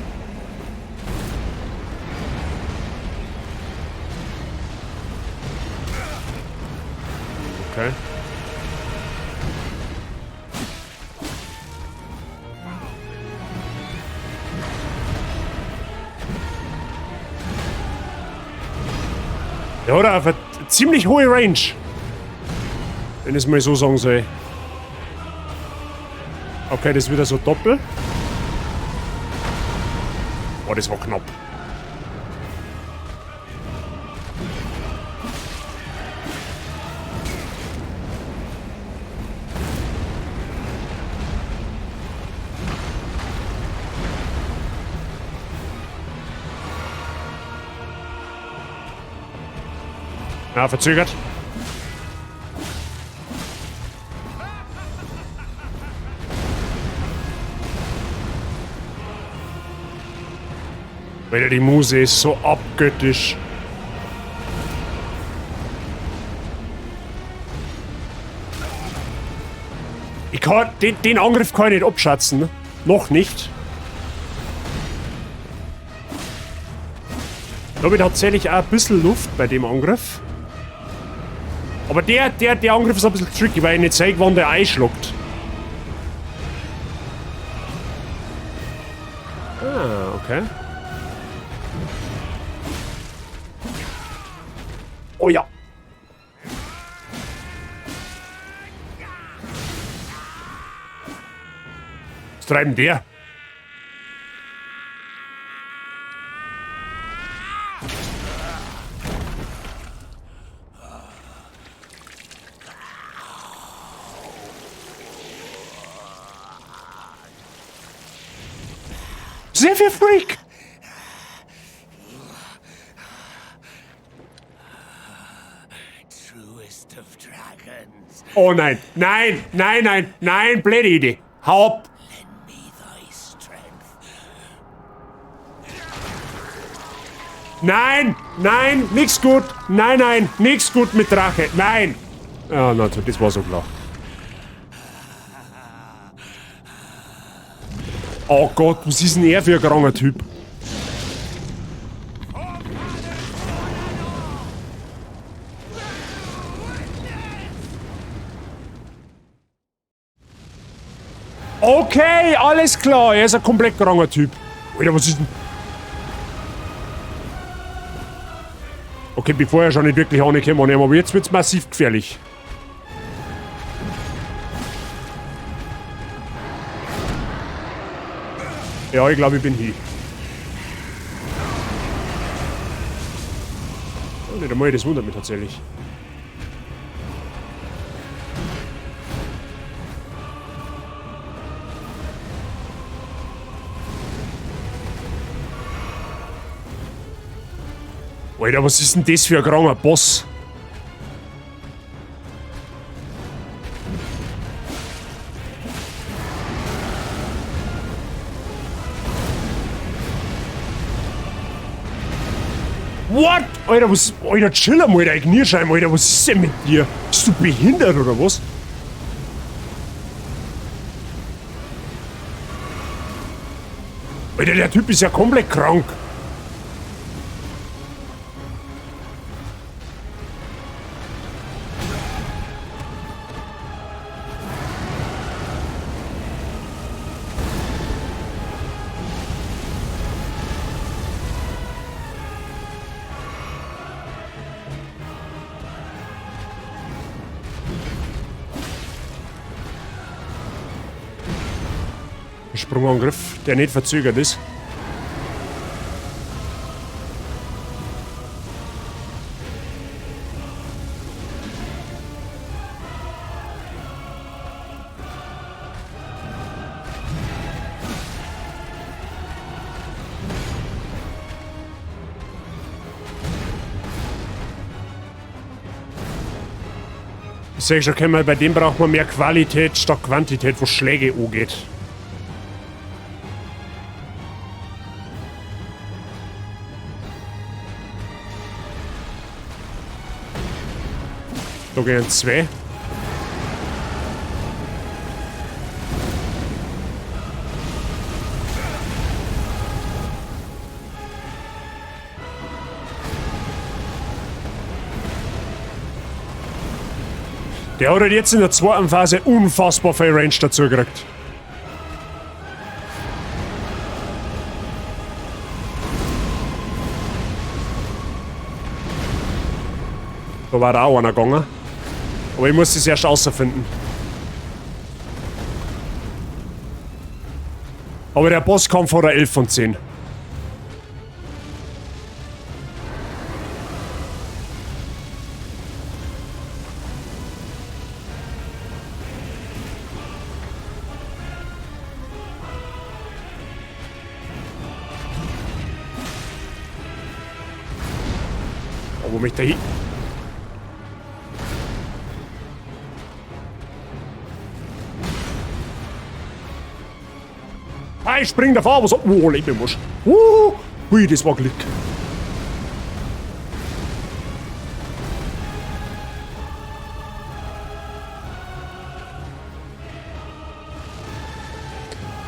Speaker 1: Okay. Der hat auf eine ziemlich hohe Range. Wenn ich es mal so sagen soll. Okay, das ist wieder so doppel. Oh, das war knapp. Ja, verzögert. Alter, die Muse ist so abgöttisch. Ich kann den Angriff kann ich nicht abschätzen. Noch nicht. Da habe ich tatsächlich auch ein bisschen Luft bei dem Angriff. Aber der Angriff ist ein bisschen tricky, weil ich nicht zeige, wann der einschlägt. Ah, okay. Oh ja. Was treiben der? Sehr viel Freak!
Speaker 2: Truest of dragons.
Speaker 1: Oh nein, nein, nein, nein, nein, blöde Idee. Hau ab!
Speaker 2: Lend me thy strength.
Speaker 1: Nein, nein, nix gut. Nein, nein, nix gut mit Drache. Nein! Ah, oh, nein, das war so klar. Oh Gott, was ist denn er für ein kranker Typ? Okay, alles klar, er ist ein komplett kranker Typ. Alter, was ist denn... Okay, bevor er schon nicht wirklich angekommen ist, aber jetzt wird's massiv gefährlich. Ja, ich glaube, ich bin hier. Oh, nicht einmal, das wundert mich tatsächlich. Alter, was ist denn das für ein kranker Boss? What? Alter, was... Alter, chill einmal, der Ignierschein, Alter, was ist denn mit dir? Bist du behindert oder was? Alter, der Typ ist ja komplett krank. Sprungangriff, der nicht verzögert ist. Ich sag schon, okay, bei dem braucht man mehr Qualität statt Quantität, wo Schläge angeht. Da gehen zwei. Der hat halt jetzt in der zweiten Phase unfassbar viel Range dazu gekriegt. Da war auch einer gegangen. Aber ich muss das erst rausfinden. Aber der Boss kam vor der 11 von 10. Oh, wo möchte er hin? Ah, ich spring davor, aber so. Oh, leck mich wurscht. Hui, das war Glück.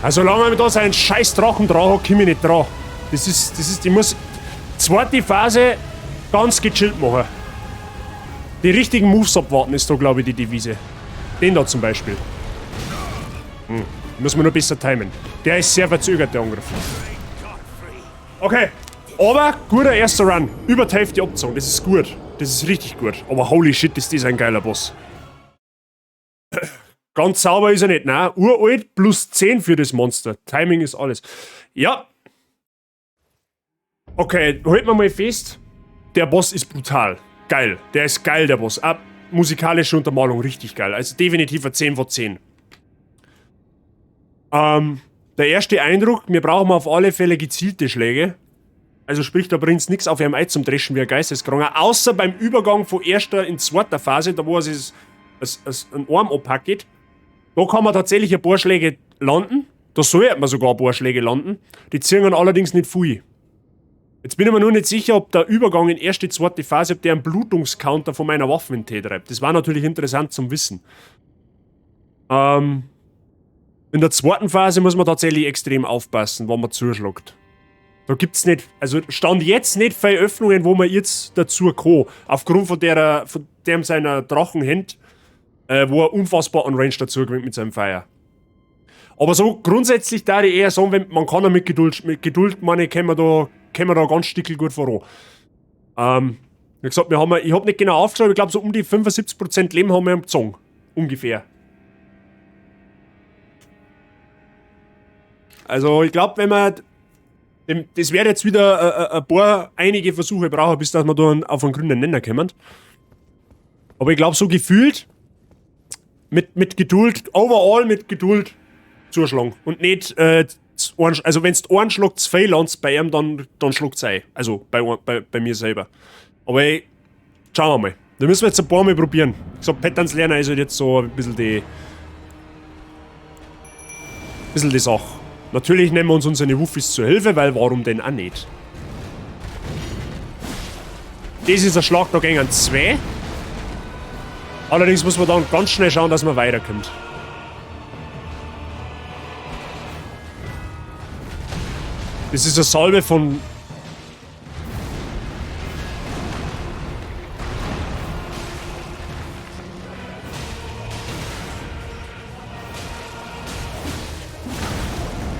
Speaker 1: Also, solange man da seinen scheiß Drachen dran hat, komm ich nicht dran. Das ist, ich muss zweite Phase ganz gechillt machen. Die richtigen Moves abwarten ist da, glaube ich, die Devise. Den da zum Beispiel. Müssen wir nur besser timen. Der ist sehr verzögert, der Angriff. Okay, aber guter erster Run. Über die Hälfte abgezogen, das ist gut. Das ist richtig gut. Aber holy shit, ist das ein geiler Boss. Ganz sauber ist er nicht, nein. Uralt plus 10 für das Monster. Timing ist alles. Ja. Okay, halten wir mal fest. Der Boss ist brutal. Geil. Der ist geil, der Boss. Ah, musikalische Untermalung, richtig geil. Also definitiv ein 10 von 10. Der Der erste Eindruck, wir brauchen auf alle Fälle gezielte Schläge. Also sprich, da bringt's nix auf ihrem Ei zum Dreschen wie ein Geisteskranker. Außer beim Übergang von erster in zweiter Phase, da wo er sich einen Arm abhacket. Da kann man tatsächlich ein paar Schläge landen. Da sollte man sogar ein paar Schläge landen. Die ziehen allerdings nicht viel. Jetzt bin ich mir nur nicht sicher, ob der Übergang in erste, zweite Phase, ob der einen Blutungscounter von meiner Waffe in den Tee treibt. Das war natürlich interessant zum Wissen. In der zweiten Phase muss man tatsächlich extrem aufpassen, wann man zuschlägt. Da gibt's nicht, also stand jetzt nicht viele Öffnungen, wo man jetzt dazu kann. Aufgrund von dem seiner Drachenhand, wo er unfassbar an Range dazu gewinnt mit seinem Feuer. Aber so grundsätzlich da ich eher sagen, wenn, man kann ja mit Geduld, meine ich, kommen wir da ganz stickel gut voran. Wie gesagt, ich hab nicht genau aufgeschaut, ich glaub, so um die 75% Leben haben wir am Zong. Ungefähr. Also ich glaub, wenn man das wäre jetzt wieder ein paar, einige Versuche brauchen, bis dass wir da auf einen grünen Nenner kommen. Aber ich glaub, so gefühlt, mit Geduld, overall mit Geduld zuschlagen. Und nicht, also wenn's einen Schlag zu viel landest bei ihm, dann schlagt's ein. Also bei mir selber. Aber ey, schauen wir mal. Da müssen wir jetzt ein paar Mal probieren. So, Patterns lernen ist halt jetzt so ein bisschen die Sache. Natürlich nehmen wir uns unsere Wuffis zur Hilfe, weil warum denn auch nicht? Das ist ein Schlag, da gehen 2. Allerdings muss man dann ganz schnell schauen, dass man weiterkommt. Das ist eine Salve von...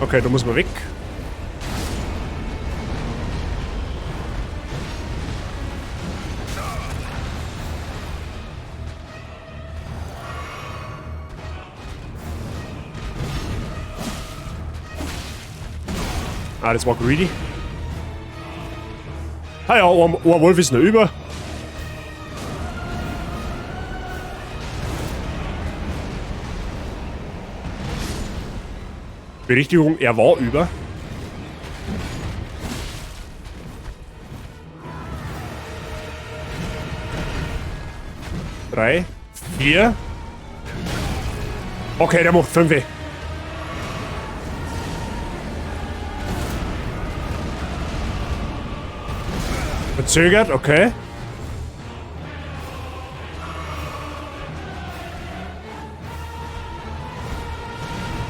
Speaker 1: Okay, da muss man weg. Ah, das war greedy. Ah ja, ein Wolf ist noch über. Berichtigung, er war über. 3, 4. Okay, der macht 5. Verzögert, okay.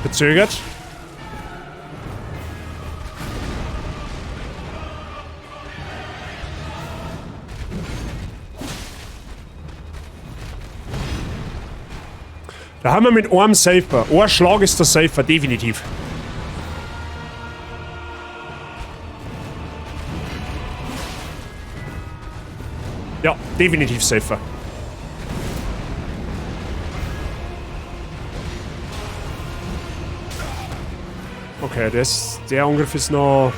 Speaker 1: Verzögert. Da haben wir mit einem Safer. Ein Schlag ist der Safer, definitiv. Ja, definitiv safer. Okay, der Angriff ist noch...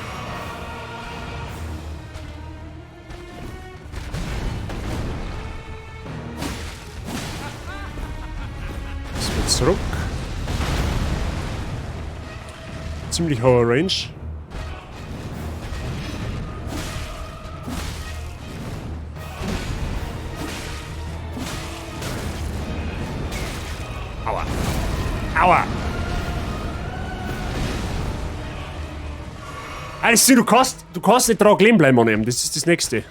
Speaker 1: Das wird zurück. Ziemlich hohe Range. Aua. Aua. Also, du kannst nicht dran kleben bleiben an ihm. Das ist das Nächste.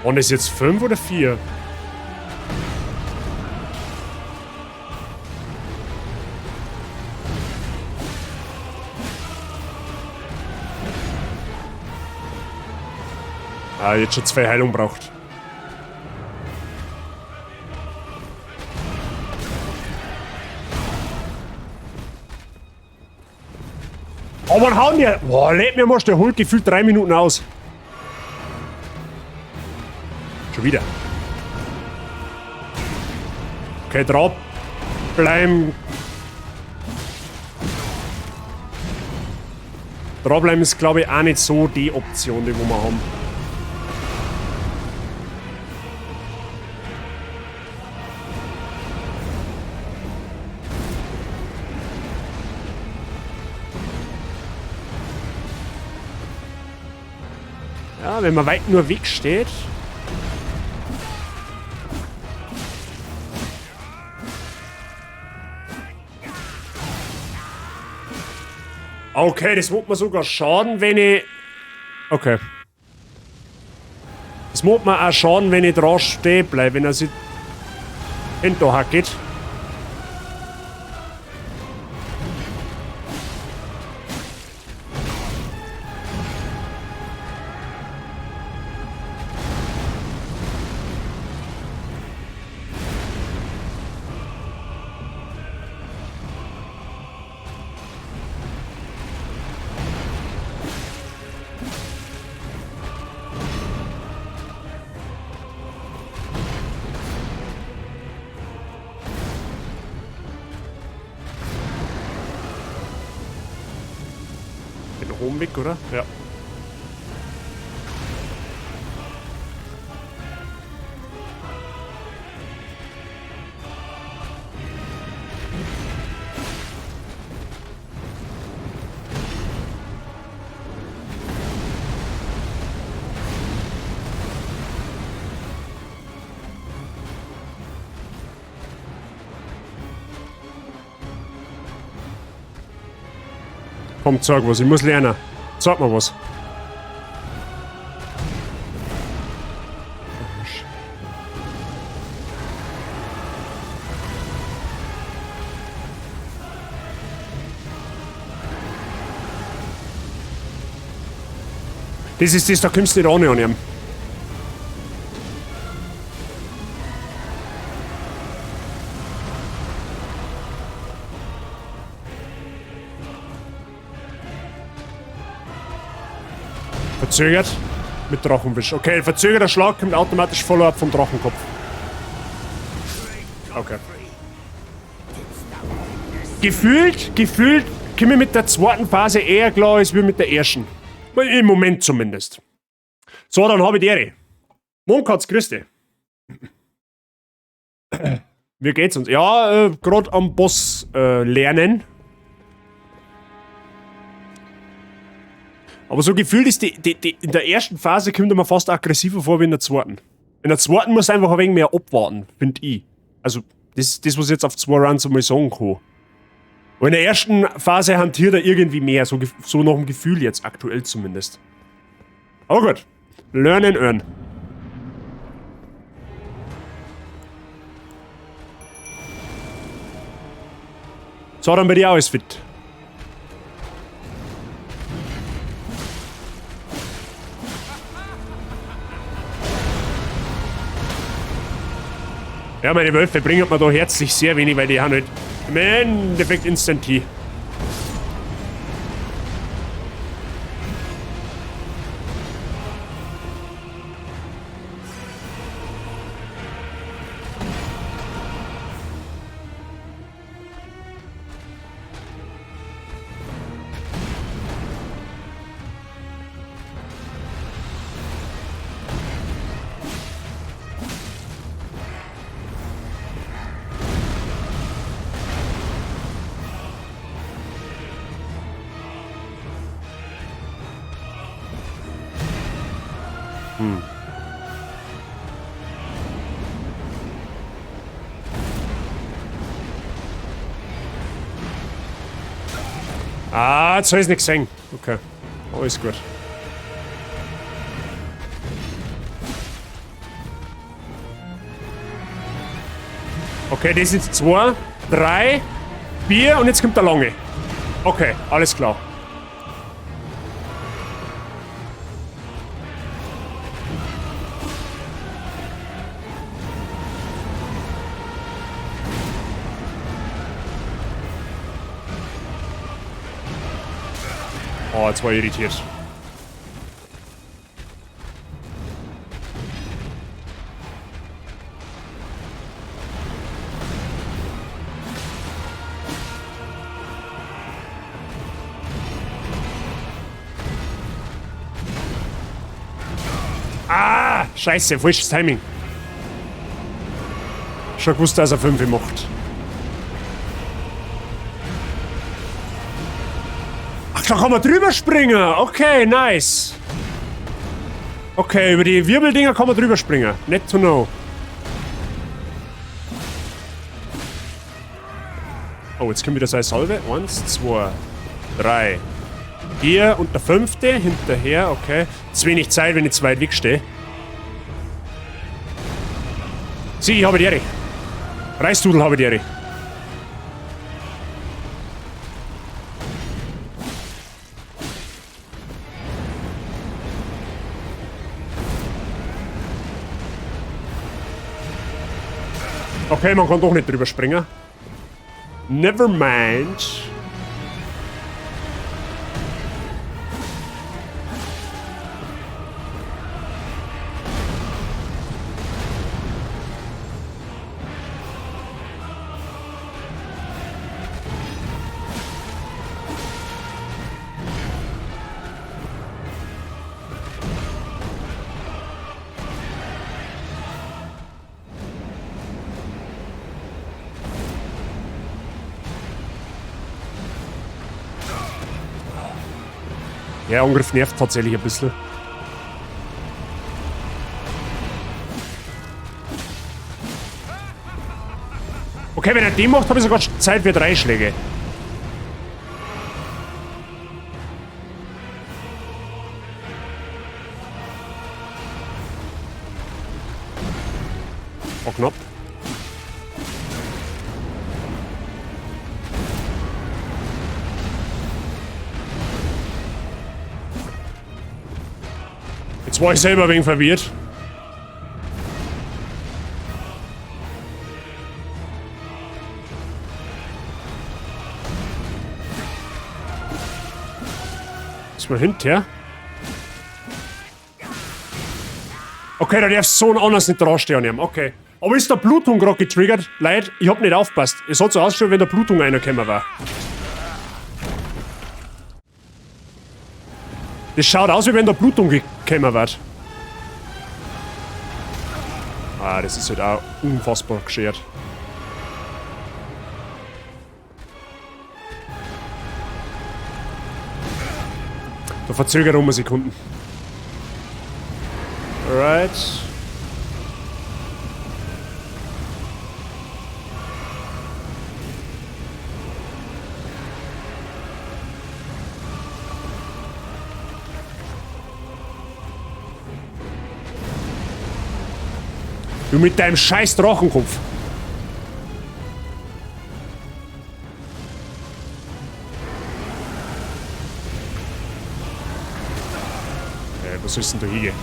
Speaker 1: Waren das jetzt 5 oder 4? Ah, jetzt schon 2 Heilung braucht. Oh, wann hauen die? Boah, leck mir mal, der holt gefühlt 3 Minuten aus. Schon wieder. Okay, drauf bleiben. Dranbleiben ist, glaube ich, auch nicht so die Option, die wir haben. Ja, wenn man weit nur weg steht. Okay, das wird mir sogar schaden, wenn ich... Okay. Das wird mir auch schaden, wenn ich dran stehen bleibe, wenn er sich hinterhacket. Weg, oder? Ja. Komm, zeig was, ich muss lernen. Zeig mal was. Das ist das, da kommst du nicht an ihm. Verzögert mit Drachenwisch. Okay, verzögerter Schlag kommt automatisch Follow-up vom Drachenkopf. Okay. Gefühlt komme ich mit der zweiten Phase eher klar als wir mit der ersten. Im Moment zumindest. So, dann habe ich die Ehre. Mondkatz, grüß dich. Wie geht's uns? Ja, gerade am Boss lernen. Aber so gefühlt ist die in der ersten Phase kommt man fast aggressiver vor wie in der zweiten. In der zweiten muss einfach ein wenig mehr abwarten, finde ich. Also, das, was ich jetzt auf 2 Runs einmal sagen kann. Und in der ersten Phase hantiert er irgendwie mehr, so nach dem Gefühl jetzt, aktuell zumindest. Aber gut. Learn and earn. So, dann bin ich auch alles fit. Ja, meine Wölfe bringen mir da herzlich sehr wenig, weil die haben halt im Endeffekt Instant Tea. Ah, jetzt hab ich's nicht gesehen. Okay, alles gut. Okay, das sind 2, 3, 4 und jetzt kommt der lange. Okay, alles klar. Oh, jetzt war ich irritiert. Ah, scheiße, falsches Timing. Schon gewusst, dass er 5 macht. Ach, da kann man drüber springen. Okay, nice. Okay, über die Wirbeldinger kann man drüber springen. Net to know. Oh, jetzt kommt wieder so eine Salve. 1, 2, 3, 4 und der 5. hinterher. Okay. Zu wenig Zeit, wenn ich zu weit weg stehe. Sieh, ich habe die Ehre. Reisdudel habe die Ehre. Okay, man kann doch nicht drüber springen. Never mind. Der Angriff nervt tatsächlich ein bisschen. Okay, wenn er den macht, habe ich sogar Zeit für 3 Schläge. War knapp. Jetzt war ich selber ein wenig verwirrt. Ist mal hinterher. Okay, da darf so ein anders nicht dran stehen an ihm. Okay. Aber ist der Blutung gerade getriggert? Leute, ich hab nicht aufgepasst. Es hat so ausgeschaut, wenn der Blutung reingekommen war. Das schaut aus, wie wenn da Blutung gekommen wird. Ah, das ist halt auch unfassbar geschert. Da verzögert um Sekunden. Alright. Du mit deinem scheiß Drachenkopf. Was soll's denn da hingehen?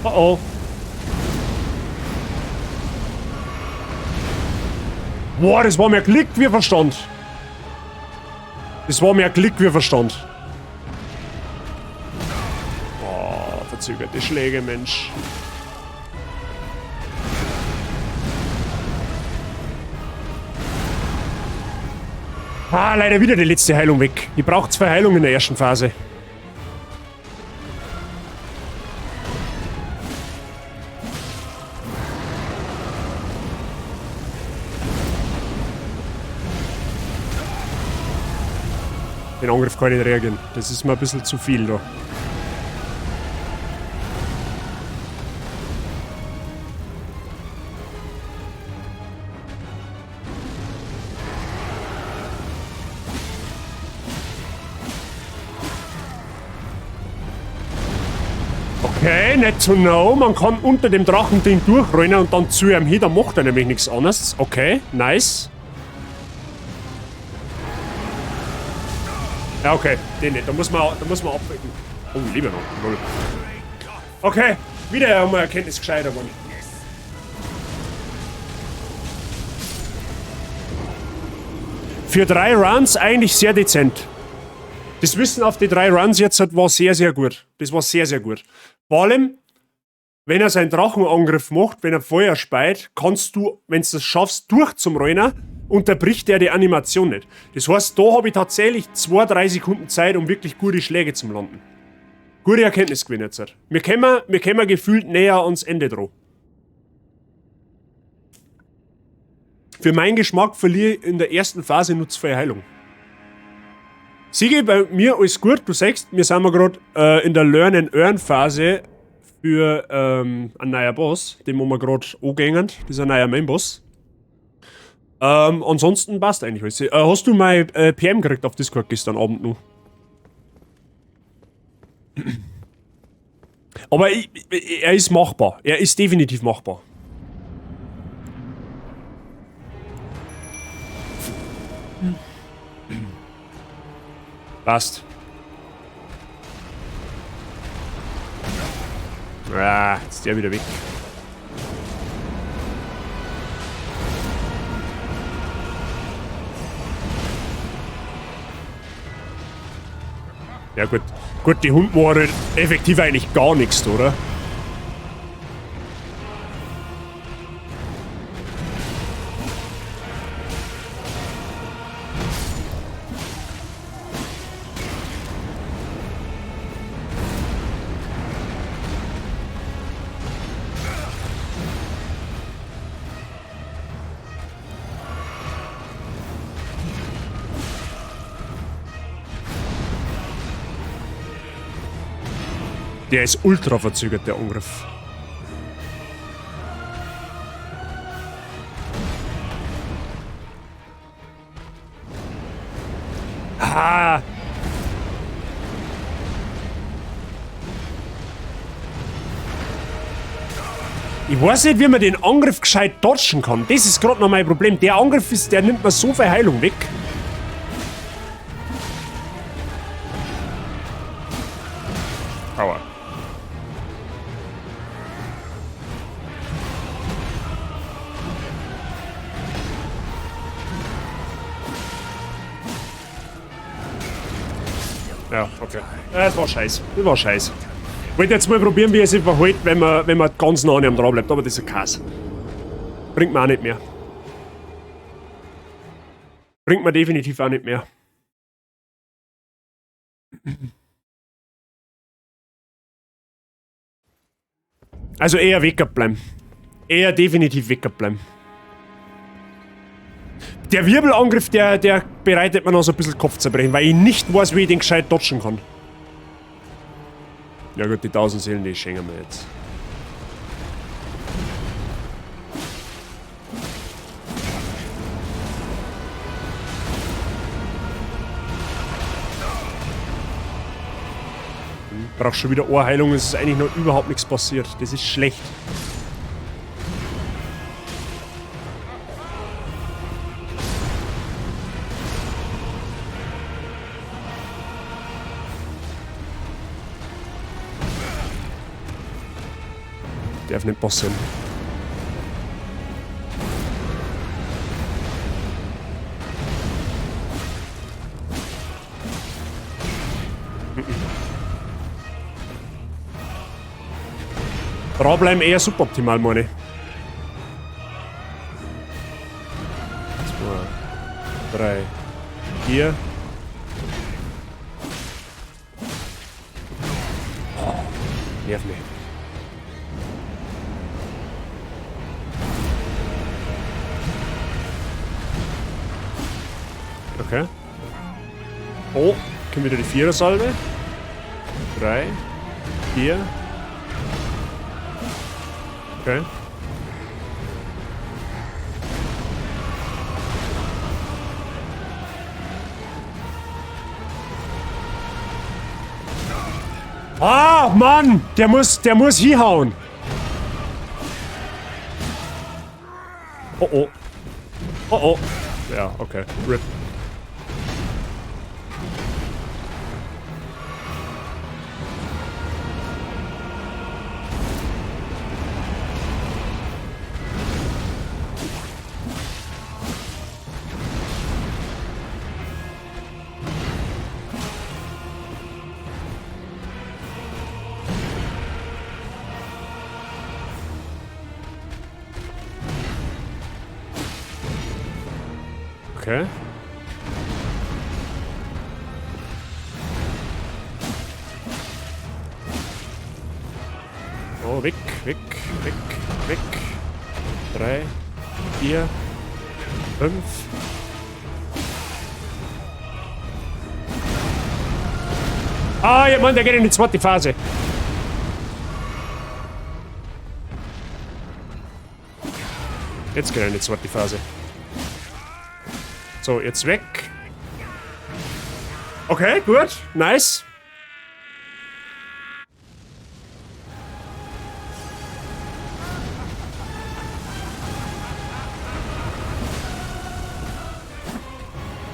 Speaker 1: Oh oh. Boah, das war mehr Klick wie Verstand. Das war mehr Klick wie Verstand. Boah, verzögerte Schläge, Mensch. Ah, leider wieder die letzte Heilung weg. Ich brauche 2 Heilungen in der ersten Phase. Den Angriff kann ich nicht reagieren. Das ist mir ein bisschen zu viel da. Okay, not to know. Man kann unter dem Drachending durchrennen und dann zu ihm hin. Da macht er nämlich nichts anderes. Okay, nice. Ja, okay, den nicht. Da muss man abwecken. Oh, lieber noch. Null. Okay, wieder haben wir Erkenntnis gescheiter geworden. Für 3 Runs eigentlich sehr dezent. Das Wissen auf die 3 Runs jetzt war sehr, sehr gut. Das war sehr, sehr gut. Vor allem, Wenn er seinen Drachenangriff macht, wenn er Feuer speit, kannst du, wenn du es schaffst, durch zum Rennen, unterbricht er die Animation nicht. Das heißt, da habe ich tatsächlich 2-3 Sekunden Zeit, um wirklich gute Schläge zu landen. Gute Erkenntnis gewesen jetzt. Wir kommen gefühlt näher ans Ende dran. Für meinen Geschmack verliere ich in der ersten Phase nur 2 Heilung. Sigi, bei mir alles gut. Du siehst, wir sind grad in der Learn-and-Earn-Phase für einen neuen Boss, den wir grad angehen. Das ist ein neuer Main-Boss. Ansonsten passt eigentlich alles. Hast du mein PM gekriegt auf Discord gestern Abend noch? Aber er ist machbar. Er ist definitiv machbar. Passt. Ah, jetzt ist der wieder weg. Ja gut. Gut, die Hunden waren effektiv eigentlich gar nichts, oder? Der ist ultra verzögert, der Angriff. Ah! Ich weiß nicht, wie man den Angriff gescheit dodgen kann. Das ist grad noch mein Problem. Der Angriff ist, der nimmt mir so viel Heilung weg. Aua. Ja, okay. Ja, das war scheiße. Das war scheiße. Ich wollte jetzt mal probieren, wie es sich verhält, wenn man ganz nah an ihm dran bleibt. Aber das ist ein Kass. Bringt mir auch nicht mehr. Bringt mir definitiv auch nicht mehr. Also eher wegbleiben. Eher definitiv wegbleiben. Der Wirbelangriff, der bereitet mir noch so ein bisschen Kopfzerbrechen, weil ich nicht weiß, wie ich den gescheit dodgen kann. Ja gut, die 1000 Seelen, die schenken wir jetzt. Brauch schon wieder Ohrheilung, es ist eigentlich noch überhaupt nichts passiert. Das ist schlecht. Darf nicht passieren. Dranbleiben eher suboptimal, meine ich. 2, 3, 4. Oh, nerv mich. Okay. Oh, kommt wieder die Vierersalve. 3, 4. Okay. Ah, Mann! Der muss hinhauen. Oh, oh. Oh, oh. Ja, okay. RIP. Okay. Oh, weg, weg, weg, weg. 3, 4, 5. Ah, ja, Mann, der geht in die zweite Phase. Jetzt geht er in die zweite Phase. So, jetzt weg. Okay, gut. Nice.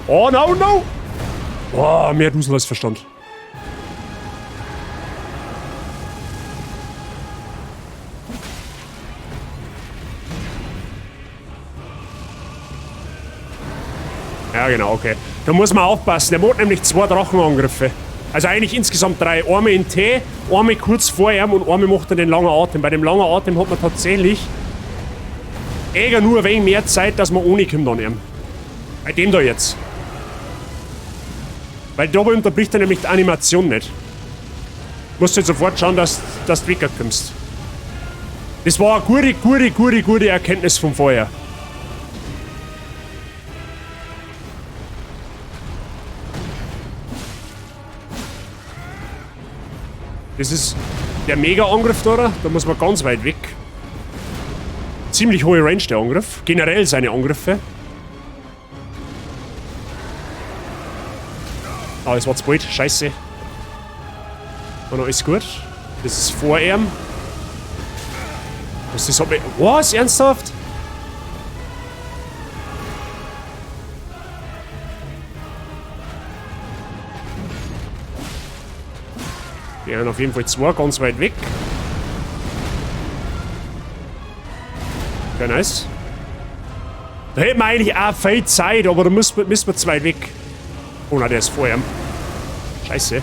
Speaker 1: Oh, no, no! Oh, mehr Dusel als Verstand. Ja, genau, okay. Da muss man aufpassen. Der macht nämlich 2 Drachenangriffe. Also eigentlich insgesamt 3. Einmal in T, einmal kurz vor ihm und einmal macht er den langen Atem. Bei dem langen Atem hat man tatsächlich eher nur ein wenig mehr Zeit, dass man ohne kommt an ihm. Bei dem da jetzt. Weil dabei unterbricht er nämlich die Animation nicht. Musst du jetzt sofort schauen, dass du wegkommst. Das war eine gute, gute, gute, gute Erkenntnis vom Feuer. Das ist der Mega-Angriff da, oder? Da muss man ganz weit weg. Ziemlich hohe Range der Angriff. Generell seine Angriffe. Ah, das war zu bald. Scheiße. Und alles gut. Das ist vor ihm. Was das hat mich. Was? Ernsthaft? Die sind auf jeden Fall 2 ganz weit weg. Okay, nice. Da hätten wir eigentlich auch viel Zeit, aber da müssen wir zu weit weg. Oh nein, der ist vor ihm. Scheiße.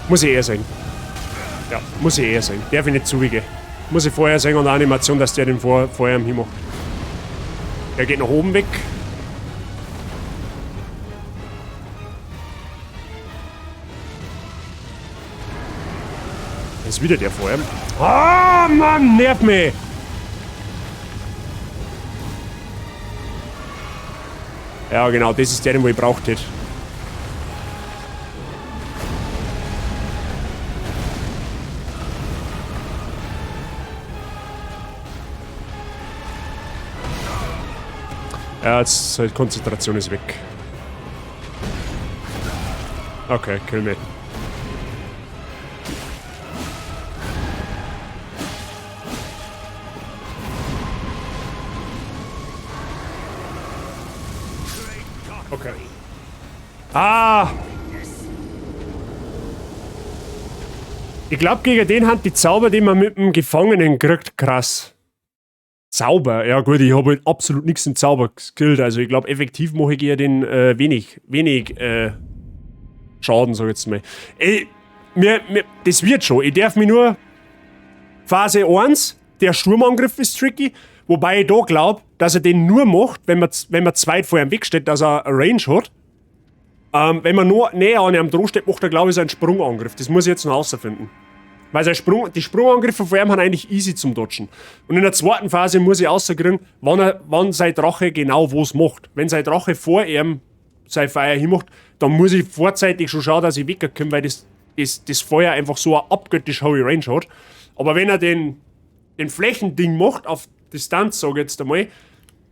Speaker 1: Muss ich eher sein. Ja, muss ich eher sein. Darf ich nicht zugehen. Muss ich vorher sagen an der Animation, dass der den vor ihm hinmacht. Der geht nach oben weg. Da ist wieder der vor ihm. Ah, Mann, nervt mich! Ja, genau, das ist der, den ich braucht hätte. Ja, jetzt halt Konzentration ist weg. Okay, kill me. Okay. Ah! Ich glaub, gegen den hat die Zauber, die man mit dem Gefangenen kriegt, krass. Zauber? Ja gut, ich hab halt absolut nix in Zauber geskillt. Also ich glaub, effektiv mache ich gegen den wenig Schaden, sag ich jetzt mal. Ey, das wird schon. Ich darf mich nur... Phase 1, der Sturmangriff ist tricky. Wobei ich da glaub, dass er den nur macht, wenn man zweit vor ihm wegsteht, dass er eine Range hat. Wenn man nur näher an ihm dran steht, macht er, glaub ich, seinen Sprungangriff. Das muss ich jetzt noch rausfinden. Weil die Sprungangriffe vor ihm sind eigentlich easy zum Dodgen. Und in der zweiten Phase muss ich rauskriegen, wann sein Drache genau was macht. Wenn sein Drache vor ihm sein Feuer hinmacht, dann muss ich vorzeitig schon schauen, dass ich wegkomme, weil das Feuer einfach so eine abgöttisch hohe Range hat. Aber wenn er den Flächending macht, auf Distanz, sag ich jetzt einmal,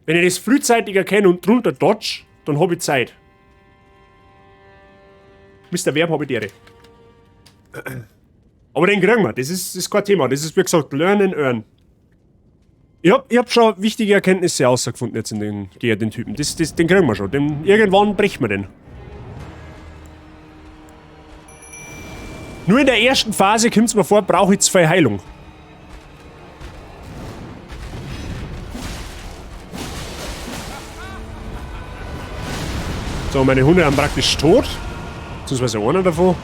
Speaker 1: wenn ich das frühzeitig erkenne und drunter dodge, dann hab ich Zeit. Mr. Verb hab ich die Ehre. Aber den kriegen wir, das ist kein Thema. Das ist, wie gesagt, Learn and Earn. Ich hab schon wichtige Erkenntnisse rausgefunden jetzt in den, gegen den Typen. Den kriegen wir schon. Irgendwann bricht man den. Nur in der ersten Phase kommt's mir vor, brauche ich 2 Heilung. So, meine Hunde sind praktisch tot. Beziehungsweise einer davon.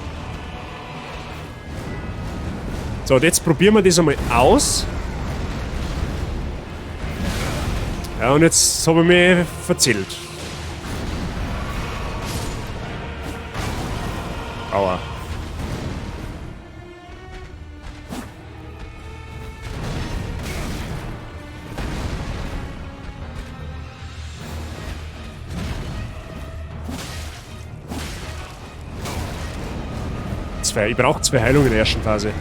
Speaker 1: So, und jetzt probieren wir das einmal aus. Ja, und jetzt habe ich mich verzählt. Aua. Zwei. Ich brauche 2 Heilungen in der ersten Phase.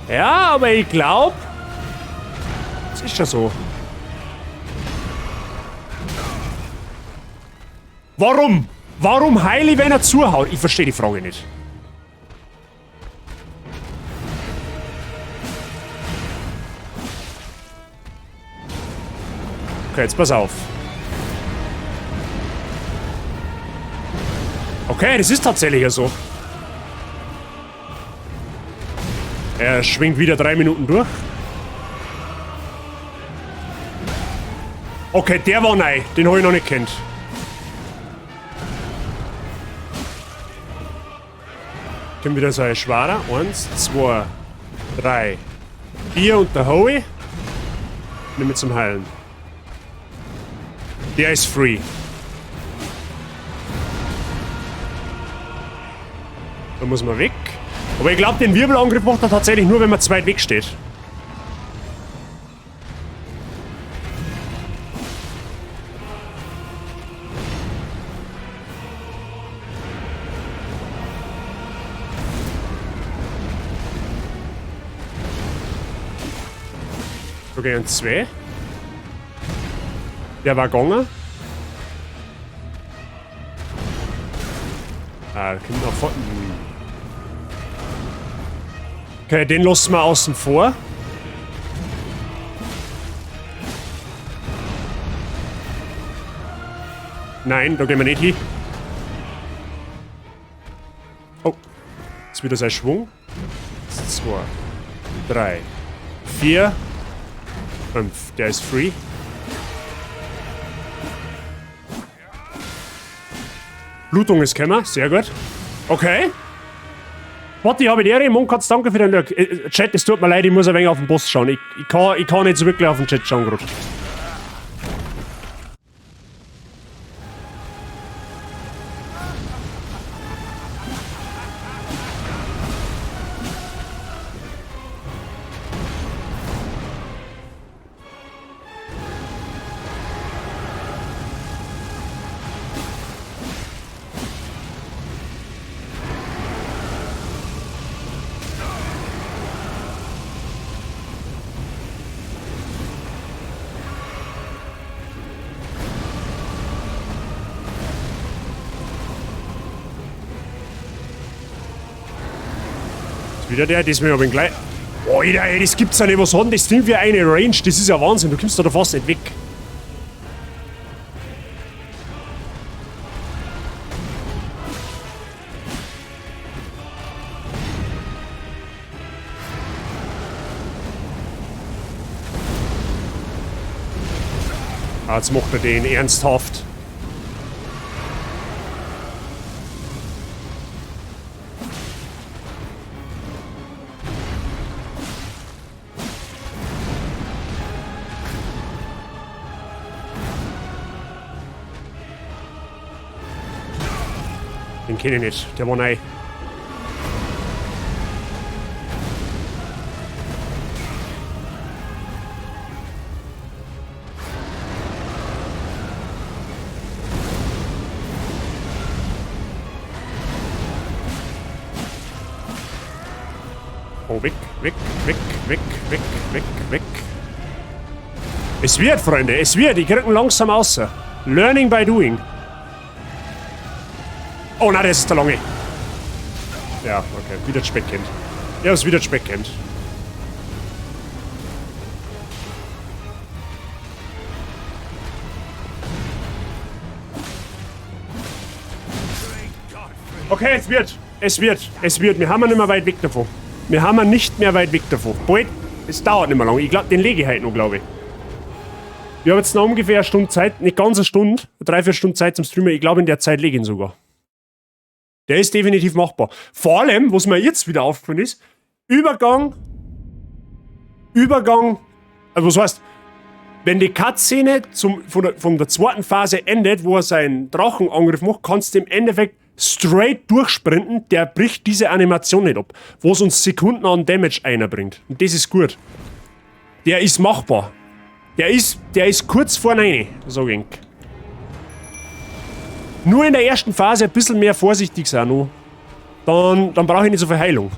Speaker 1: Ja, aber ich glaub, es ist schon so. Warum? Warum heile ich, wenn er zuhaut? Ich verstehe die Frage nicht. Okay, jetzt pass auf. Okay, das ist tatsächlich ja so. Er schwingt wieder 3 Minuten durch. Okay, der war neu. Den hab ich noch nicht kennt. Kommt wieder so ein Schwader. 1, 2, 3, 4 und der Howie. Nimm mit zum Heilen. Der ist free. Da muss man weg. Aber ich glaub, den Wirbelangriff macht er tatsächlich nur, wenn man zu weit weg steht. Okay, und 2. Der war gegangen. Ah, da kommt noch vor. Okay, den lassen wir außen vor. Nein, da gehen wir nicht hin. Oh, jetzt wieder sein Schwung. 1, 2, 3, 4, 5. Der ist free. Blutung ist gekommen, sehr gut. Okay. Warte, ich habe die Ehre. Mondkatz, danke für den Lurk. Chat, es tut mir leid, ich muss ein wenig auf den Boss schauen. Ich kann nicht so wirklich auf den Chat schauen gerade. Wieder der, das mir aber gleich. Oh, Alter, ey, das gibt's ja nicht. Was hat denn das Ding für eine Range? Das ist ja Wahnsinn. Du kommst da fast nicht weg. Ah, jetzt macht er den ernsthaft. Den kenn ich nicht, der war neu. Oh, weg, weg, weg, weg, weg, weg, weg. Es wird, Freunde, es wird. Ich krieg ihn langsam außer. Learning by doing. Oh nein, das ist der Lange. Ja, okay. Wieder Speckkind. Ja, ist wieder Speckkind. Okay, es wird. Es wird. Es wird. Wir haben nicht mehr weit weg davon. Wir haben nicht mehr weit weg davon. Bald, es dauert nicht mehr lange. Ich glaub, den lege ich heute noch, glaub ich. Wir haben jetzt noch ungefähr eine Stunde Zeit, nicht ganz eine Stunde, drei, vier Stunden Zeit zum Streamen. Ich glaube, in der Zeit lege ich ihn sogar. Der ist definitiv machbar. Vor allem, was mir jetzt wieder aufgefallen ist, Übergang Übergang, also was heißt, wenn die Cutscene von der zweiten Phase endet, wo er seinen Drachenangriff macht, kannst du im Endeffekt straight durchsprinten, der bricht diese Animation nicht ab, was uns Sekunden an Damage einbringt. Und das ist gut. Der ist machbar. Der ist kurz vor 9, sag ich. Nur in der ersten Phase ein bisschen mehr vorsichtig sein noch. Dann brauche ich nicht so viel Heilung.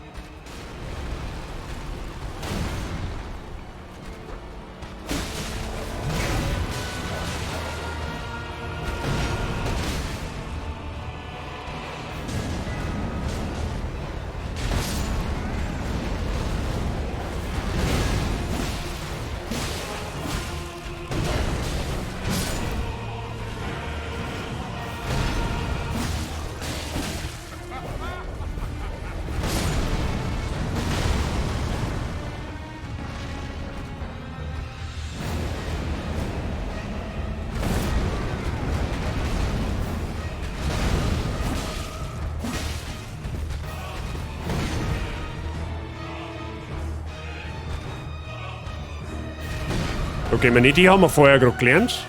Speaker 1: Okay, meine, die haben wir vorher gerade gelernt.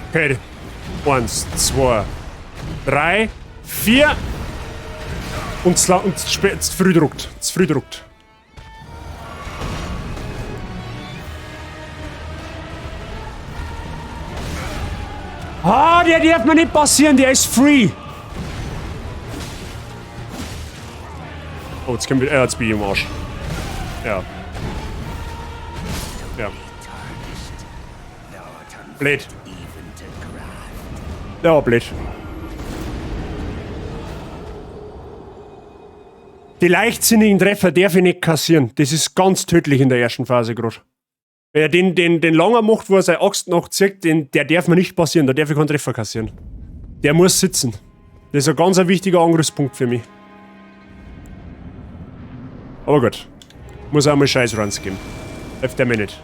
Speaker 1: Okay. 1, 2, 3, 4. Und zu früh druckt. Zu früh druckt. Ah, der darf mir nicht passieren, der ist free. Oh, jetzt können wir. Jetzt bin ich im Arsch. Ja. Ja. Blöd. Ja, blöd. Die leichtsinnigen Treffer darf ich nicht kassieren. Das ist ganz tödlich in der ersten Phase gerade. Wer den Langer macht, wo er seine Axt noch zieht, der darf mir nicht passieren. Da darf ich keinen Treffer kassieren. Der muss sitzen. Das ist ein ganz ein wichtiger Angriffspunkt für mich. Aber gut. Muss auch mal scheiß Runs geben. Hilft der mir nicht.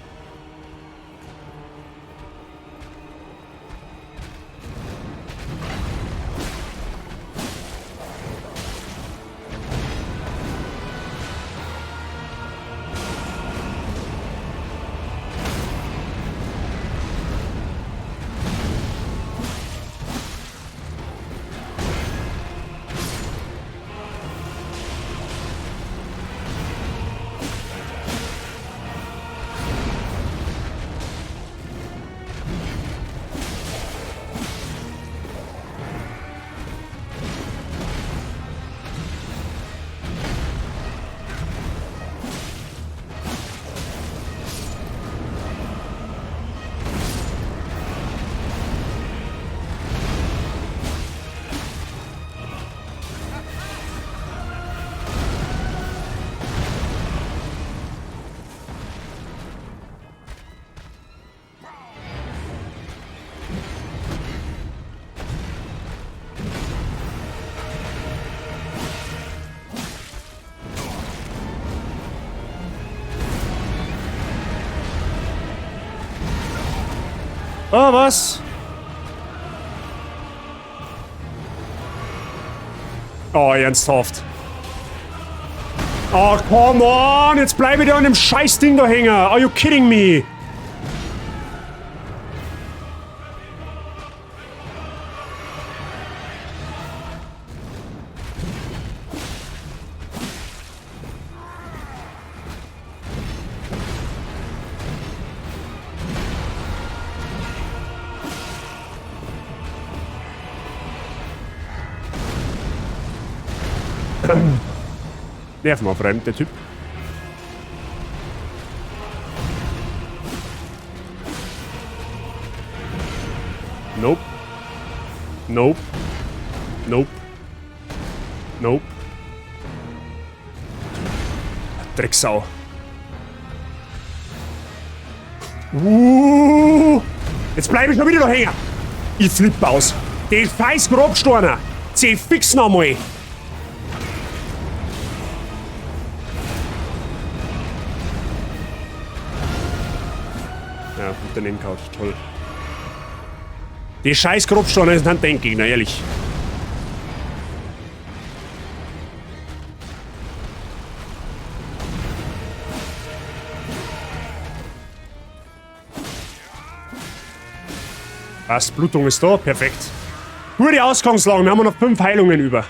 Speaker 1: Oh, was? Oh, ernsthaft. Oh, come on! Jetzt bleib ich da an dem scheiß Ding da hängen. Are you kidding me? Nervenaufreibend, der Typ. Nope. Nope. Nope. Nope. Drecksau. Jetzt bleib ich schon wieder da hängen. Ich flippe aus. Den scheiß Grabsteiner. Zieh fix nochmal. Ja, und den Endcard. Toll. Die scheiß Grabsteine sind ein Denkgegner, ehrlich. Passt, Blutung ist da, perfekt. Gute Ausgangslage, wir haben noch 5 Heilungen über.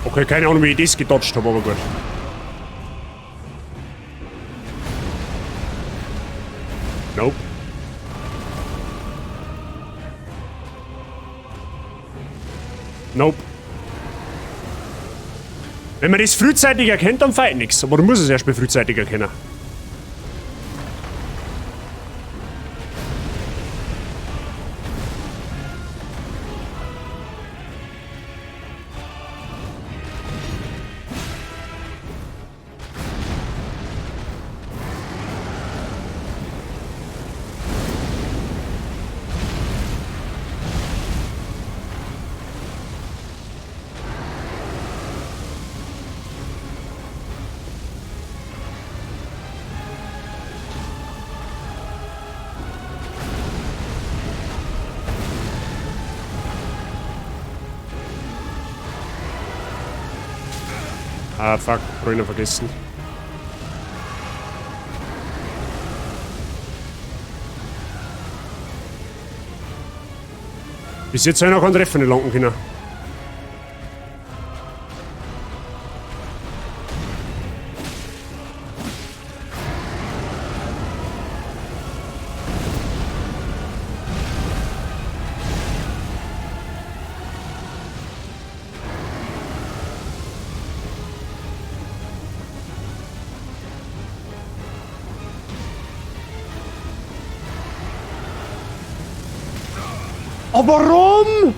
Speaker 1: Okay, keine Ahnung, wie ich das gedodged habe, aber gut. Nope. Nope. Wenn man das frühzeitig erkennt, dann feiert nichts. Aber du musst es erstmal frühzeitig erkennen. Ah, fuck, Brenner vergessen. Bis jetzt habe ich noch keinen Treffer nicht landen können. Oh, warum?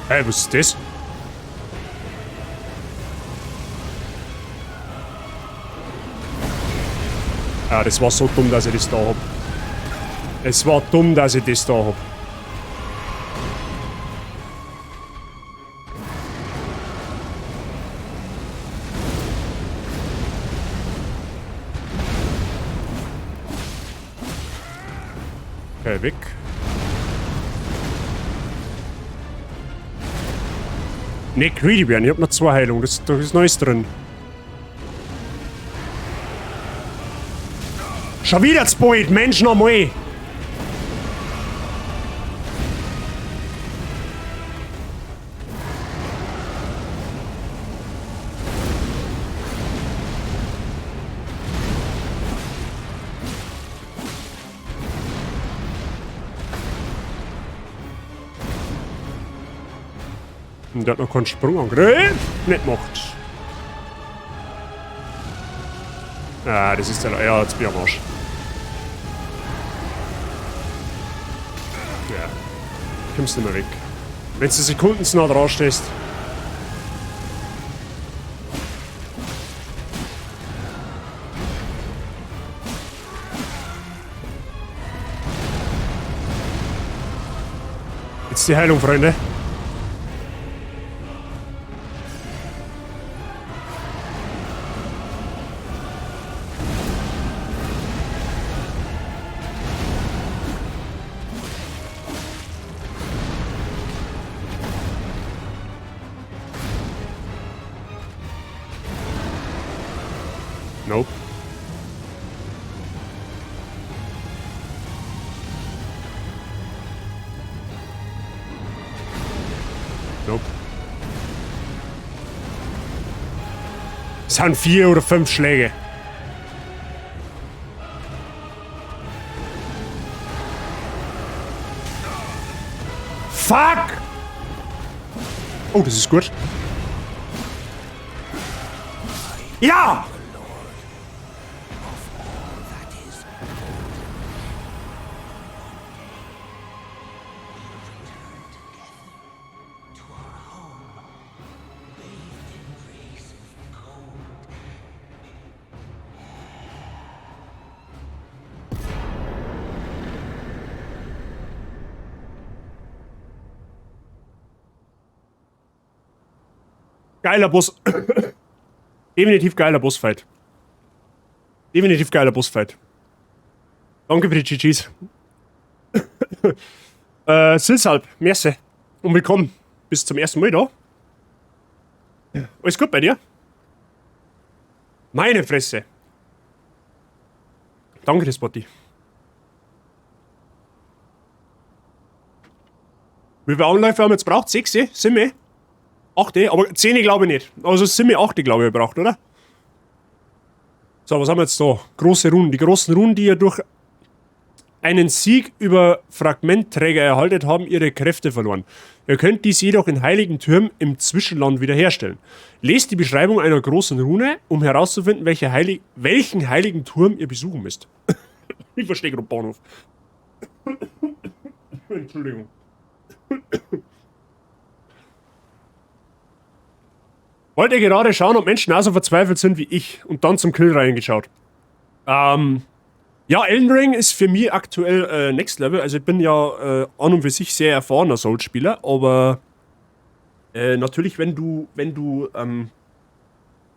Speaker 1: Hey, was ist das? Ah, das war so dumm, dass ich das da hab. Es war dumm, dass ich das da hab. Okay, weg. Ne, greedy werden. Ich hab noch 2 Heilungen. Da ist Neues drin. Schon wieder zu bald, Mensch, nochmal! Und der hat noch keinen Sprungangriff. Nicht gemacht. Ah, das ist der... Ja, jetzt bin ich am Arsch. Ja. Kommst nicht mehr weg. Wenn du Sekunden zu nah dran stehst. Jetzt die Heilung, Freunde. Nope. Nope. Es sind 4 oder 5 Schläge. Fuck! Oh, das ist gut. Ja! Geiler Boss. Definitiv geiler Bossfight. Definitiv geiler Bossfight. Danke für die GGs. Silsalp, merci. Und willkommen. Bis zum ersten Mal da. Alles gut bei dir? Meine Fresse. Danke, Spotty. Wie viele Anläufe haben wir jetzt braucht? 6, 7, 8, aber 10 glaube ich nicht. Also 7, 8 glaube ich braucht, oder? So, was haben wir jetzt da? Große Runen. Die großen Runen, die ihr durch einen Sieg über Fragmentträger erhaltet, haben ihre Kräfte verloren. Ihr könnt dies jedoch in heiligen Türmen im Zwischenland wiederherstellen. Lest die Beschreibung einer großen Rune, um herauszufinden, welchen heiligen Turm ihr besuchen müsst. Ich verstehe gerade Bahnhof. Entschuldigung. Wollt ihr gerade schauen, ob Menschen auch so verzweifelt sind wie ich und dann zum Kill reingeschaut? Ja, Elden Ring ist für mich aktuell Next Level. Also ich bin ja an und für sich sehr erfahrener Souls-Spieler, aber natürlich, wenn du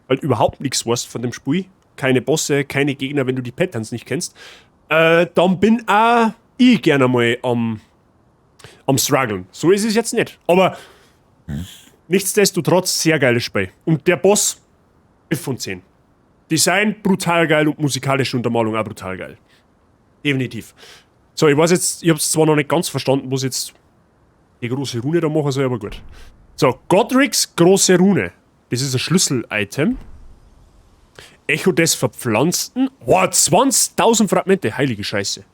Speaker 1: halt überhaupt nichts weißt von dem Spiel, keine Bosse, keine Gegner, wenn du die Patterns nicht kennst, dann bin auch ich gerne mal am Struggeln. So ist es jetzt nicht. Aber nichtsdestotrotz, sehr geiles Spiel. Und der Boss, 11 von 10. Design brutal geil und musikalische Untermalung auch brutal geil. Definitiv. So, ich weiß jetzt, ich hab's zwar noch nicht ganz verstanden, was jetzt die große Rune da machen soll, aber gut. So, Godric's große Rune. Das ist ein Schlüssel-Item. Echo des Verpflanzten. Boah, 20.000 Fragmente. Heilige Scheiße.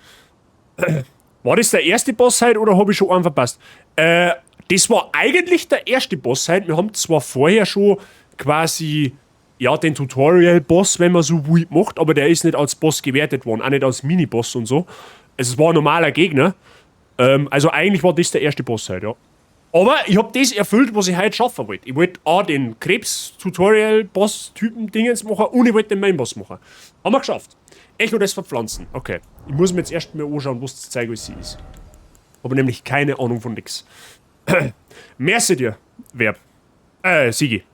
Speaker 1: War das der erste Boss heute oder habe ich schon einen verpasst? Das war eigentlich der erste Boss heute. Wir haben zwar vorher schon quasi, ja, den Tutorial-Boss, wenn man so will, macht, aber der ist nicht als Boss gewertet worden, auch nicht als Mini-Boss und so. Also es war ein normaler Gegner. Also eigentlich war das der erste Boss heute, ja. Aber ich habe das erfüllt, was ich heute schaffen wollte. Ich wollte auch den Krebs-Tutorial-Boss-Typen-Dingens machen und ich wollte den Main-Boss machen. Haben wir geschafft. Echo des Verpflanzen. Okay. Ich muss mir jetzt erst mal anschauen, was das Zeug alles ist. Habe nämlich keine Ahnung von nix. Merci dir, Verb. Sigi.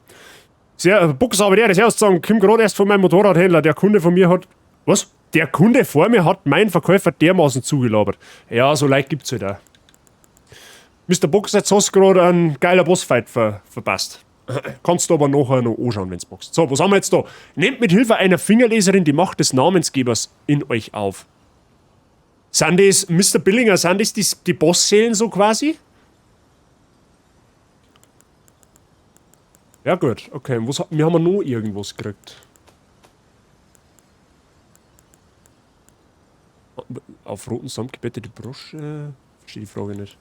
Speaker 1: Sehr, Box aber der, das sagen, komm gerade erst von meinem Motorradhändler. Der Kunde von mir hat. Was? Der Kunde vor mir hat meinen Verkäufer dermaßen zugelabert. Ja, so leicht gibt's halt auch. Mr. Box, jetzt hast du gerade einen geiler Bossfight verpasst. Kannst du aber nachher noch anschauen, wenn's magst. So, was haben wir jetzt da? Nehmt mit Hilfe einer Fingerleserin die Macht des Namensgebers in euch auf. Sind das, Mr. Billinger, sind das die Bossseelen so quasi? Ja gut, okay. Was, wir haben noch irgendwas gekriegt. Auf roten Samt gebettete Brosche? Verstehe die Frage nicht.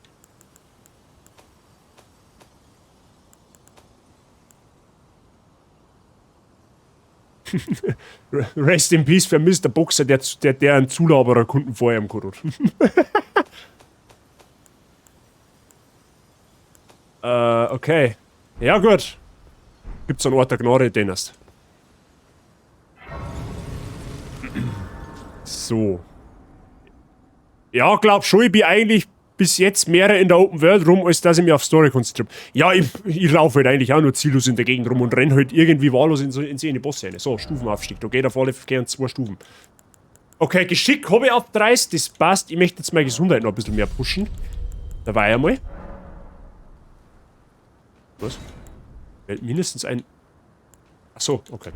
Speaker 1: Rest in Peace für Mr. Boxer, der einen Zulaberer Kunden vorher im Code hat. Okay. Ja, gut. Gibt's einen Ort der Gnade, Dennis. So. Ja, glaub schon, ich bin eigentlich bis jetzt mehr in der Open World rum, als dass ich mich auf Story konzentriere. Ja, ich laufe halt eigentlich auch nur ziellos in der Gegend rum und renne halt irgendwie wahllos in so eine Bosse rein. So, Stufenaufstieg. Da geht auf alle Fälle 2 Stufen. Okay, Geschick habe ich auf 30, das passt. Ich möchte jetzt meine Gesundheit noch ein bisschen mehr pushen. Da war ich einmal. Was? Mindestens ein... Achso, okay.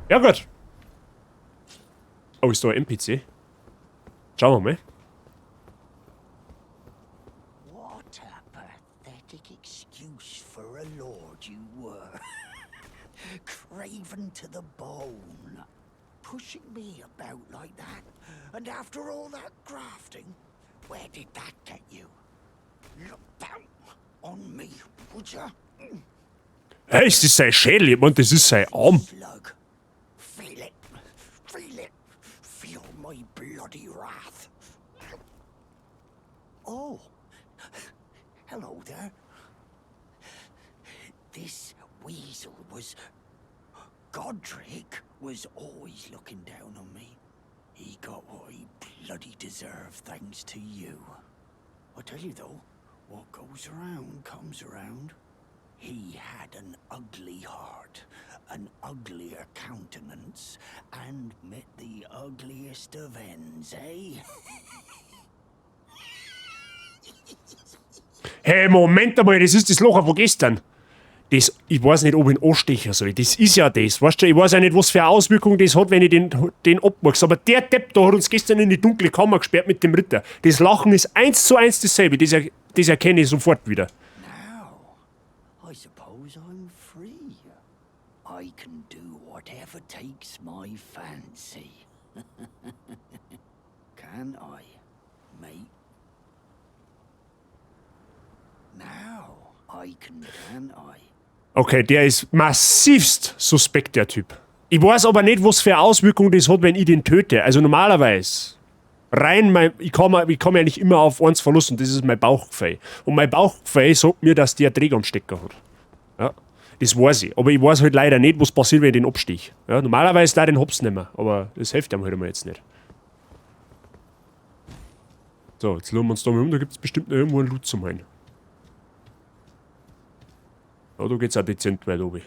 Speaker 1: Ja, gut. Oh, ist da ein NPC? Schauen wir mal.
Speaker 2: What a pathetic excuse for a lord you were. Craven to the bone. Pushing me about like that. And after all that grafting, where did that get you? Look down on me, would you?
Speaker 1: Hey, ist das sein Schädel? Ich meine, das ist sein Arm.
Speaker 2: Slug. Feel it. Feel it. Feel my bloody wrath. Oh. Hello there. This weasel was... Godric was always looking down on me. He got what he bloody deserved thanks to you. I tell you though, what goes around comes around. He had an ugly heart, an uglier countenance, and met the ugliest of ends, eh?
Speaker 1: Hey, Moment einmal, das ist das Loch von gestern. Das, ich weiß nicht, ob ich ihn anstechen soll. Das ist ja das, weißt du? Ich weiß ja nicht, was für eine Auswirkung das hat, wenn ich den abmach's. Aber der Depp da hat uns gestern in die dunkle Kammer gesperrt mit dem Ritter. Das Lachen ist 1:1 dasselbe. Das erkenne ich sofort wieder.
Speaker 2: Now, I suppose I'm free. I can do whatever takes my fancy. Can I, mate? Now, I can, can I?
Speaker 1: Okay, der ist massivst suspekt, der Typ. Ich weiß aber nicht, was für eine Auswirkung das hat, wenn ich den töte. Also normalerweise, rein mein, ich kann mich eigentlich immer auf eins verlassen, das ist mein Bauchgefühl. Und mein Bauchgefühl sagt mir, dass der Dreck am Stecker hat. Ja, das weiß ich. Aber ich weiß halt leider nicht, was passiert, wenn ich den abstich. Ja, normalerweise da den Hops nehmen, aber das hilft einem halt immer jetzt nicht. So, jetzt schauen wir uns da mal um, da gibt's bestimmt noch irgendwo einen Loot zum Holen. Ja, da geht's auch dezent weit oben.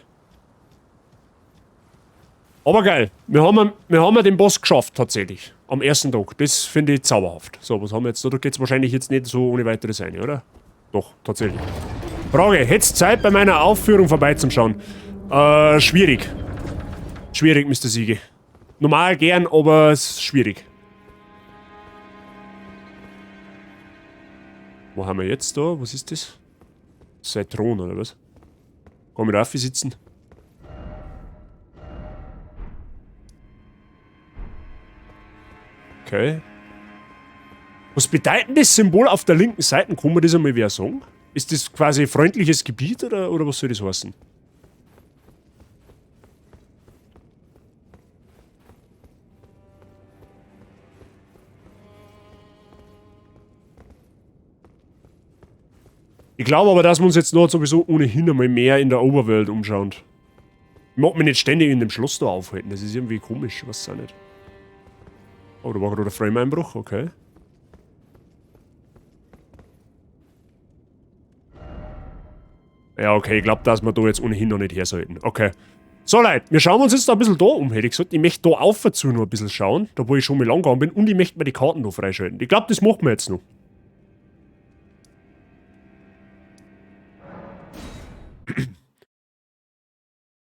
Speaker 1: Aber geil, wir haben ja den Boss geschafft tatsächlich. Am ersten Tag. Das finde ich zauberhaft. So, was haben wir jetzt da? Da geht's wahrscheinlich jetzt nicht so ohne weiteres rein, oder? Doch, tatsächlich. Frage, hättest Zeit bei meiner Aufführung vorbeizuschauen? Schwierig. Schwierig, Mister Siege. Normal gern, aber es ist schwierig. Wo haben wir jetzt da? Was ist das? Das ist ein Thron, oder was? Kann ich da sitzen? Okay. Was bedeutet denn das Symbol auf der linken Seite? Kann man das einmal wer sagen? Ist das quasi freundliches Gebiet oder was soll das heißen? Ich glaube aber, dass wir uns jetzt noch sowieso ohnehin einmal mehr in der Overworld umschauen. Ich mag mich nicht ständig in dem Schloss da aufhalten, das ist irgendwie komisch, weiß auch nicht. Oh, da war gerade der Frame-Einbruch, okay. Ja, okay, ich glaub, dass wir da jetzt ohnehin noch nicht her sollten. Okay. So, Leute, wir schauen uns jetzt da ein bisschen da um, hätte ich gesagt. Ich möchte da auf und zu noch ein bisschen schauen, da wo ich schon mal lang gegangen bin, und ich möchte mir die Karten noch freischalten. Ich glaub, das machen wir jetzt noch.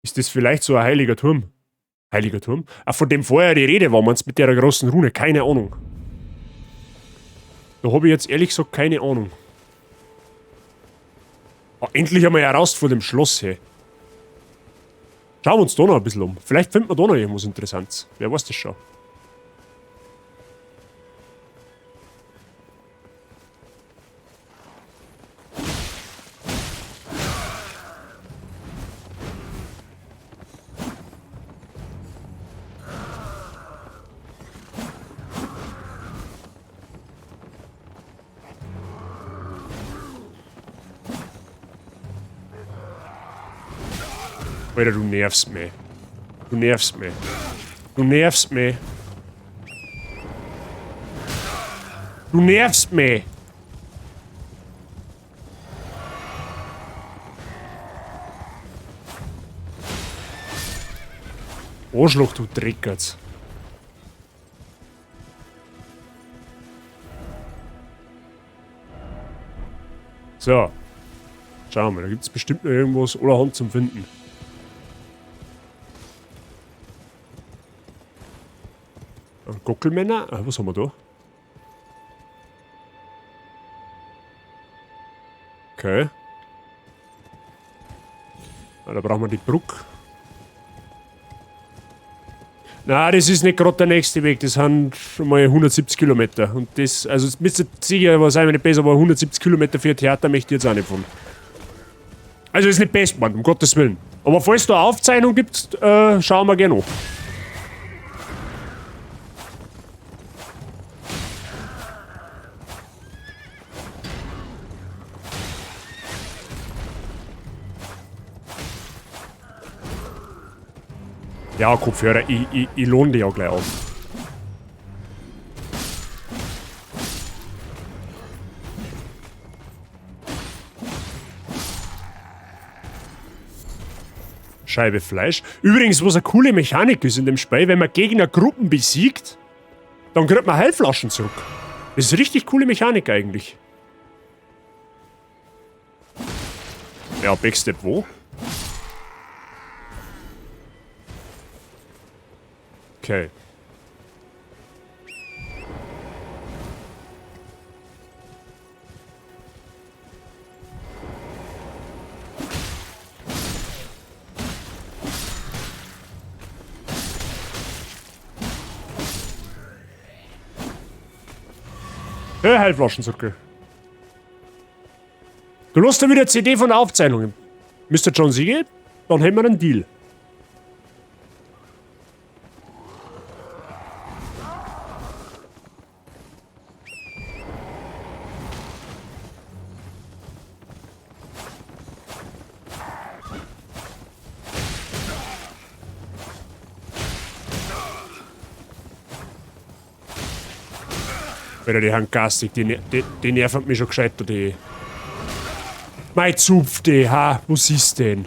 Speaker 1: Ist das vielleicht so ein heiliger Turm? Heiliger Turm? Ach, von dem vorher die Rede war, meinst du, mit der großen Rune? Keine Ahnung. Da hab ich jetzt ehrlich gesagt keine Ahnung. Ah, endlich einmal heraus vor dem Schloss, hey. Schauen wir uns da noch ein bisschen um. Vielleicht finden wir da noch irgendwas Interessantes. Wer weiß das schon. Alter, du nervst mich. Du nervst mich. Du nervst mich. Du nervst mich. Arschloch, du Dreckertz. So. Schauen wir mal, da gibt's bestimmt noch irgendwas allerhand zum Finden. Gockelmänner? Ah, was haben wir da? Okay. Ah, da brauchen wir die Brücke. Na, das ist nicht grad der nächste Weg. Das sind schon mal 170 Kilometer. Und das, also es müsste sicher was sein, wenn nicht besser, aber 170 Kilometer für ein Theater möchte ich jetzt auch nicht fahren. Also ist nicht best, Mann, um Gottes Willen. Aber falls es da eine Aufzeichnung gibt, schauen wir gerne an. Ja, Kopfhörer, ich lohne dich ja gleich auf. Scheibe Fleisch. Übrigens, was eine coole Mechanik ist in dem Spiel, wenn man Gegnergruppen besiegt, dann kriegt man Heilflaschen zurück. Das ist eine richtig coole Mechanik eigentlich. Ja, Backstep wo? Okay. Ja, Heilflaschenzirkel. Du lässt da wieder CD von Aufzeichnungen. Mr. John Siegel, dann haben wir einen Deal. Alter, die haben gastig, die nerven mich schon gescheit, die. Mein Zupf, die, ha, was ist denn?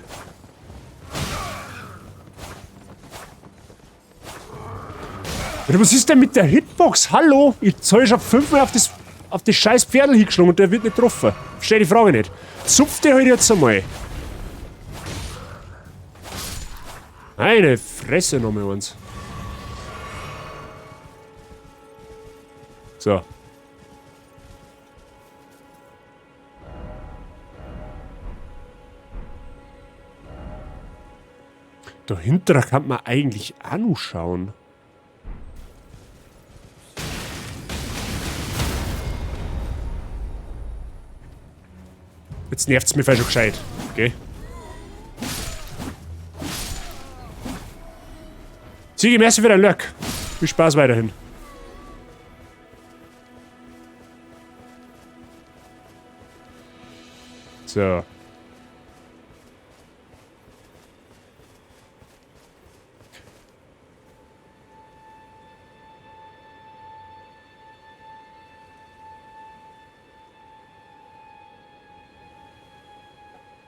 Speaker 1: Alter, was ist denn mit der Hitbox? Hallo? Ich hab schon 5-mal auf das scheiß Pferdl hingeschlagen und der wird nicht getroffen. Versteh die Frage nicht. Zupf die halt jetzt einmal. Meine Fresse, nochmal eins. So. Dahinter kann man eigentlich auch noch schauen. Jetzt nervt's mich schon gescheit. Okay. Sigi, merci für dein Lurk. Viel Spaß weiterhin. So.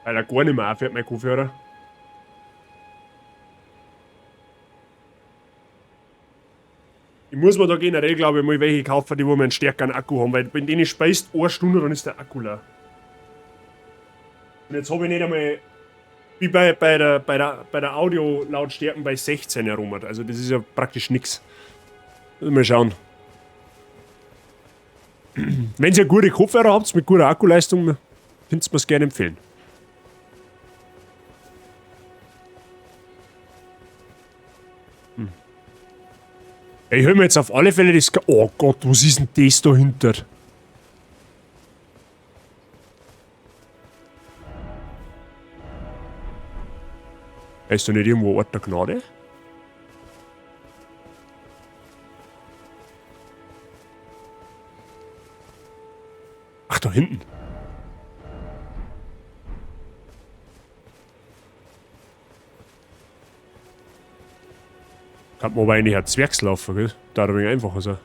Speaker 1: Alter, gar nicht mehr aufhört, mein Kopfhörer. Ich muss mir da generell, glaube ich, mal welche kaufen, die wo wir einen stärkeren Akku haben, weil wenn denen speist, eine Stunde, dann ist der Akku leer. Und jetzt habe ich nicht einmal, wie bei der Audio-Lautstärken bei 16 herum. Also das ist ja praktisch nix. Mal schauen. Wenn ihr gute Kopfhörer habt, mit guter Akkuleistung, könnt ihr mir's gerne empfehlen. Ich höre mir jetzt auf alle Fälle das... Oh Gott, was ist denn das dahinter? Ist da nicht irgendwo Ort der Gnade? Ach, da hinten. Kann man aber eigentlich auch Zwergslaufen, gell? Da ein wenig einfacher sein.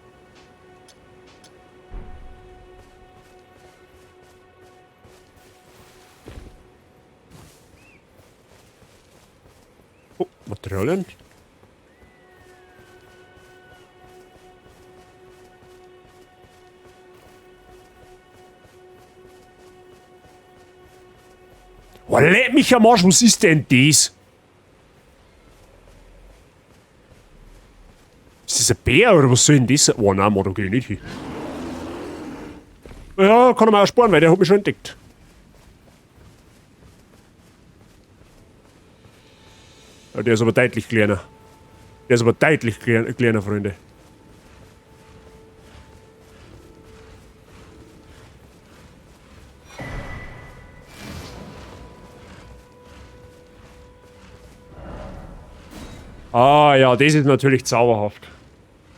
Speaker 1: Oh, Materialien. Oh, leck mich am Arsch, was ist denn das? Ist das ein Bär oder was soll denn das sein? Oh nein, Mann, da geh ich nicht hin. Ja, kann er mir auch sparen, weil der hat mich schon entdeckt. Ja, der ist aber deutlich kleiner. Der ist aber deutlich kleiner, Freunde. Ah ja, das ist natürlich zauberhaft.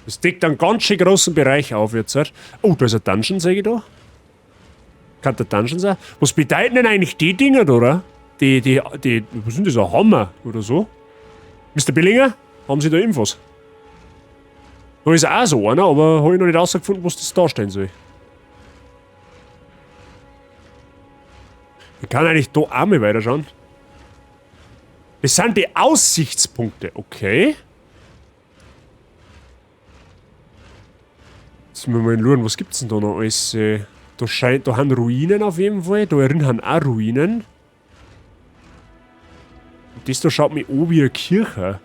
Speaker 1: Das deckt einen ganz schön großen Bereich auf jetzt. Oh, da ist ein Dungeon, sag ich da. Kann der Dungeon sein? Was bedeuten denn eigentlich die Dinger da, oder? Was sind das? Ein Hammer oder so? Mister Billinger, haben Sie da Infos? Da ist auch so einer, aber hab ich noch nicht rausgefunden, was das darstellen soll. Ich kann eigentlich da auch mal weiterschauen. Das sind die Aussichtspunkte, okay. Jetzt müssen wir mal schauen, was gibt's denn da noch alles? Da scheint, da haben Ruinen auf jeden Fall. Da drin haben auch Ruinen. Und das da schaut mir an wie eine Kirche.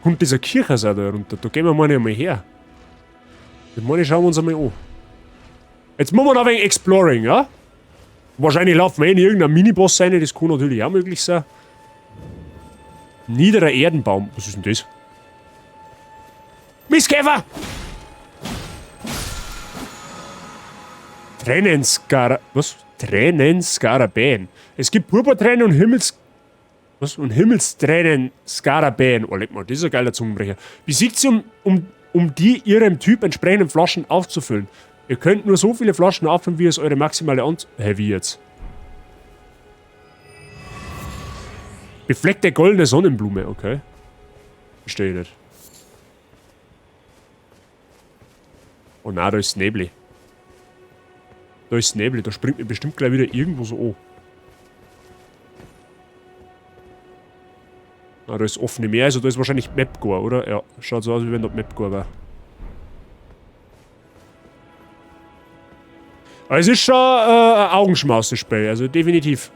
Speaker 1: Kommt dieser Kirche auch da runter? Da gehen wir mal nicht einmal her. Das meine, schauen wir uns einmal an. Jetzt machen wir noch ein wenig Exploring, ja? Wahrscheinlich laufen wir in irgendeinen Miniboss rein, das kann natürlich auch möglich sein. Niederer Erdenbaum. Was ist denn das? Mistkäfer! Tränenskara... Was? Tränenskarabäen. Es gibt Purpurtränen und Himmels... Was? Und Himmelstränen-Skarabäen. Oh, leck mal, das ist ein geiler Zungenbrecher. Besiegt sie, um die ihrem Typ entsprechenden Flaschen aufzufüllen. Ihr könnt nur so viele Flaschen auffüllen, wie es eure maximale Anzahl... Hä, wie jetzt? Befleckte goldene Sonnenblume, okay. Verstehe ich nicht. Oh nein, da ist Nebli. Da ist Nebli, da springt mir bestimmt gleich wieder irgendwo so an. Ah, da ist offene Meer, also da ist wahrscheinlich Mapgore, oder? Ja, schaut so aus, wie wenn dort Mapgore war. Aber es ist schon ein Augenschmaus, das Spiel, also definitiv.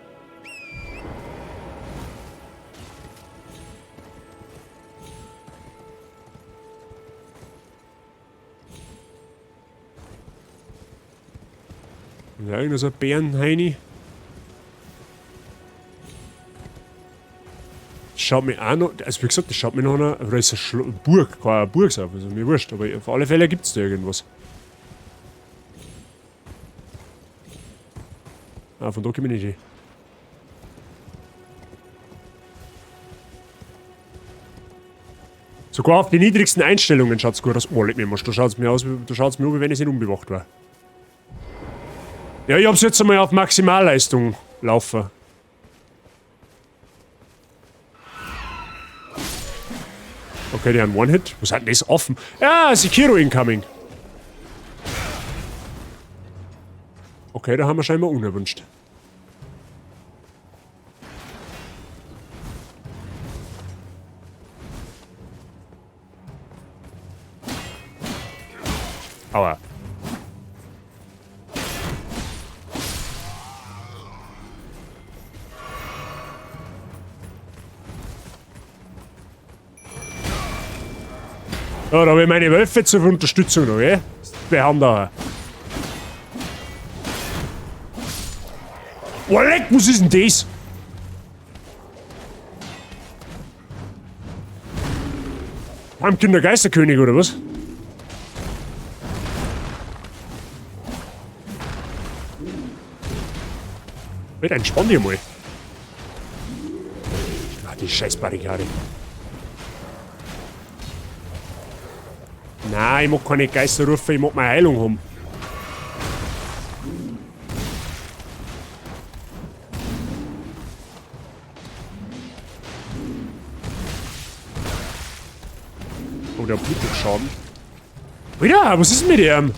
Speaker 1: Ja, irgend so ein Bärenheini. Das schaut mir auch noch, also wie gesagt, das schaut mir noch nach, oder ist eine Burg, kann auch eine Burg sein, also mir wurscht, aber auf alle Fälle gibt's da irgendwas. Ah, von da komme ich nicht hin. Sogar auf die niedrigsten Einstellungen schaut's gut aus. Oh, leck mich mal, da schaut's mir aus, da schaut's mir an, wie wenn ich nicht unbewacht war. Ja, ich hab's jetzt einmal auf Maximalleistung laufen. Okay, die haben One-Hit. Was hat denn das offen? Ja, Sekiro incoming. Okay, da haben wir scheinbar unerwünscht. Aua. Ja, da habe ich meine Wölfe zur Unterstützung noch, gell? Wir haben da. Oh, leck, was ist denn das? Heimkinder Geisterkönig oder was? Alter, entspann dich mal. Ah, die scheiß Barrikade. Nein, ich mag keine Geister rufen, ich mag meine Heilung haben. Oh, der hat Blutdruckschaden. Alter, was ist denn mit dem?